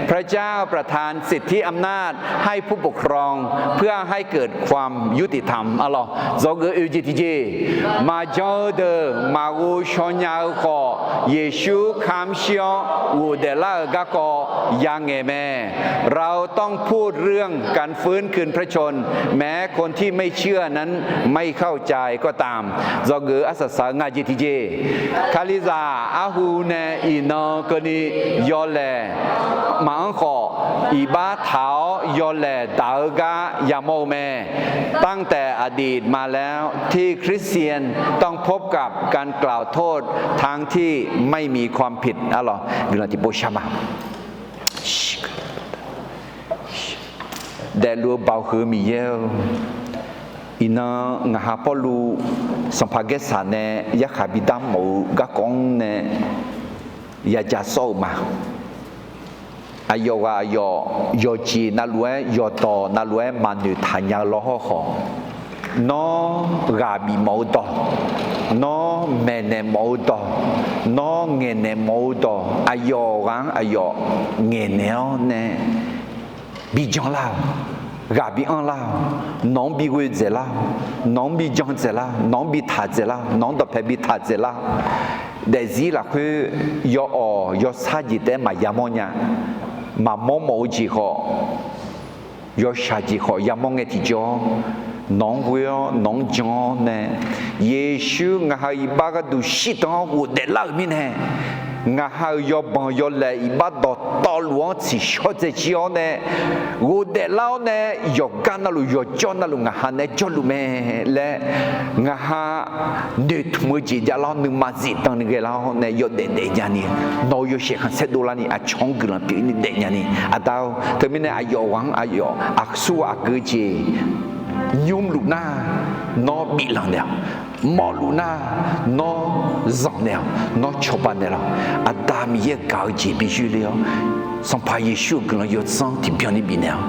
พระเจ้าประทานสิทธิอำนาจให้ผู้ปกครอง เพื่อให้เกิดความยุติธรรม Aqlawq, dzawgeuf oe jeq tiqjeq, maqjan-eu deuq maqghov shaw nya-eu khawf, Yeqsur kamq shir-awr ghofdaef lar-euq garkawv yangaeq mae. เราต้องพูดเรื่องการฟื้นคืนพระชนม์ แม้คนที่ไม่เชื่อนั้นไม่เข้าใจก็ตาม Dzawgeuf arsaq saq-eu ngaq jeq tiqjeq, Kalizaq arhu nae iqnan keuvni yawlaeq maqanr khawf, iqbax taq-awr yawlaeq daq-eu gar yamawr-eu mae. ตั้งแต่อดีตมาแล้วที่คริสเตียนต้องพบกับการกล่าวโทษทั้งที่ไม่มีความผิด Aqlawq, guiqlanq tiqpov shar ma. Daefluf-eu Baoq huiq-eu Miqyaer-eu, iqnan ngaq ha Pawrluv Sanqpaq Gaersaq nae yarkhaq bidar mawf-eu garkawv-anr nae yaja sawr-euq ma. Aqyawf ghaq aqyawf yawqjeq navluf-aer yawqdawq navluf-aer maqnoeq taq nya-eu lawr hawrkhawf, nawr ghaq bif mawf-eu dawq, nawr maeqnaeq mawf-eu dawq, nawr ngaeqnaeq mawf-eu dawq, aqyawf ghaq-anr aqyawf ngaeqnaeq-awr nae bijan lar-awq. Ghaq bi anr lar-awq. Nawq-anr bi ghoe dzaeq lar-awq. Nawq-anr bi jan dzaeq lar-awq. Nawq-anr bi taq dzaeq lar-awq. Nawq-anr dawqpae bi taq dzaeq lar-awq. Daefzir lafkhoer yawawq yawsar jeq taef-aer maqya mawr nya. Maqmawr mawf-eu jeq khawf, yawshaq jeq khawf yamawr ngae tiqjawr, nawq-anr ghoe-awr nawq-anr jan-awr nae, Yeqsur ngaq ha iqbax gharduq shirdan-awr ghofdaef lar-euq mirnae, ngaq ha-euq yawbanq yawlaeq iqbax dawqtawvluf-anr tsiqshawr dzaejir-awr nae, ghofdaef lar-awr nae, yawqgar navluf yawqjawr navluf ngaq ha nae jawrluf mae laer, ngaq ha noeqtmq-eu jeq javlar-awr nuima zifdan ni ghae lar-awr nae yawdaef daef nyani, nawq-euq yawshaef khanqsaer dovlarni aqcawq-anr guiqlanq pyeuf-ir ni daef nyani, Aqda-or, teumirnae aqyawf ghaq-anr aqyawf aqsur aqgeu jeq nymrluf nar, nawr biflanq naeq-awq. Mawfluf nar, nawr zanq naeq-awq. Nawr cawba naeqlaf. Aqda Miqyaer gaq-eu jeq bi yoerle-awr, Sanqpaq Yeqsur-euq guiqlanq yawdzanr tiqbyan ni bifnaeq-awr,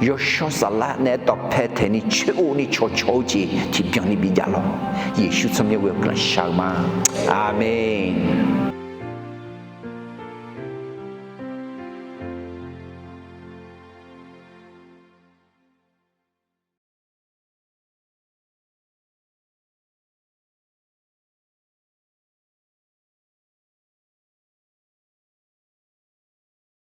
yawshawr saflar naeq-aer dawqpae taeq ni coer-o ni cawqcawq-eu jeq tiqbyan ni bijav lawr. Yeqsur tsawrmyanr ghoe-eu guiqlanq shaq-eu ma. Aqmeq.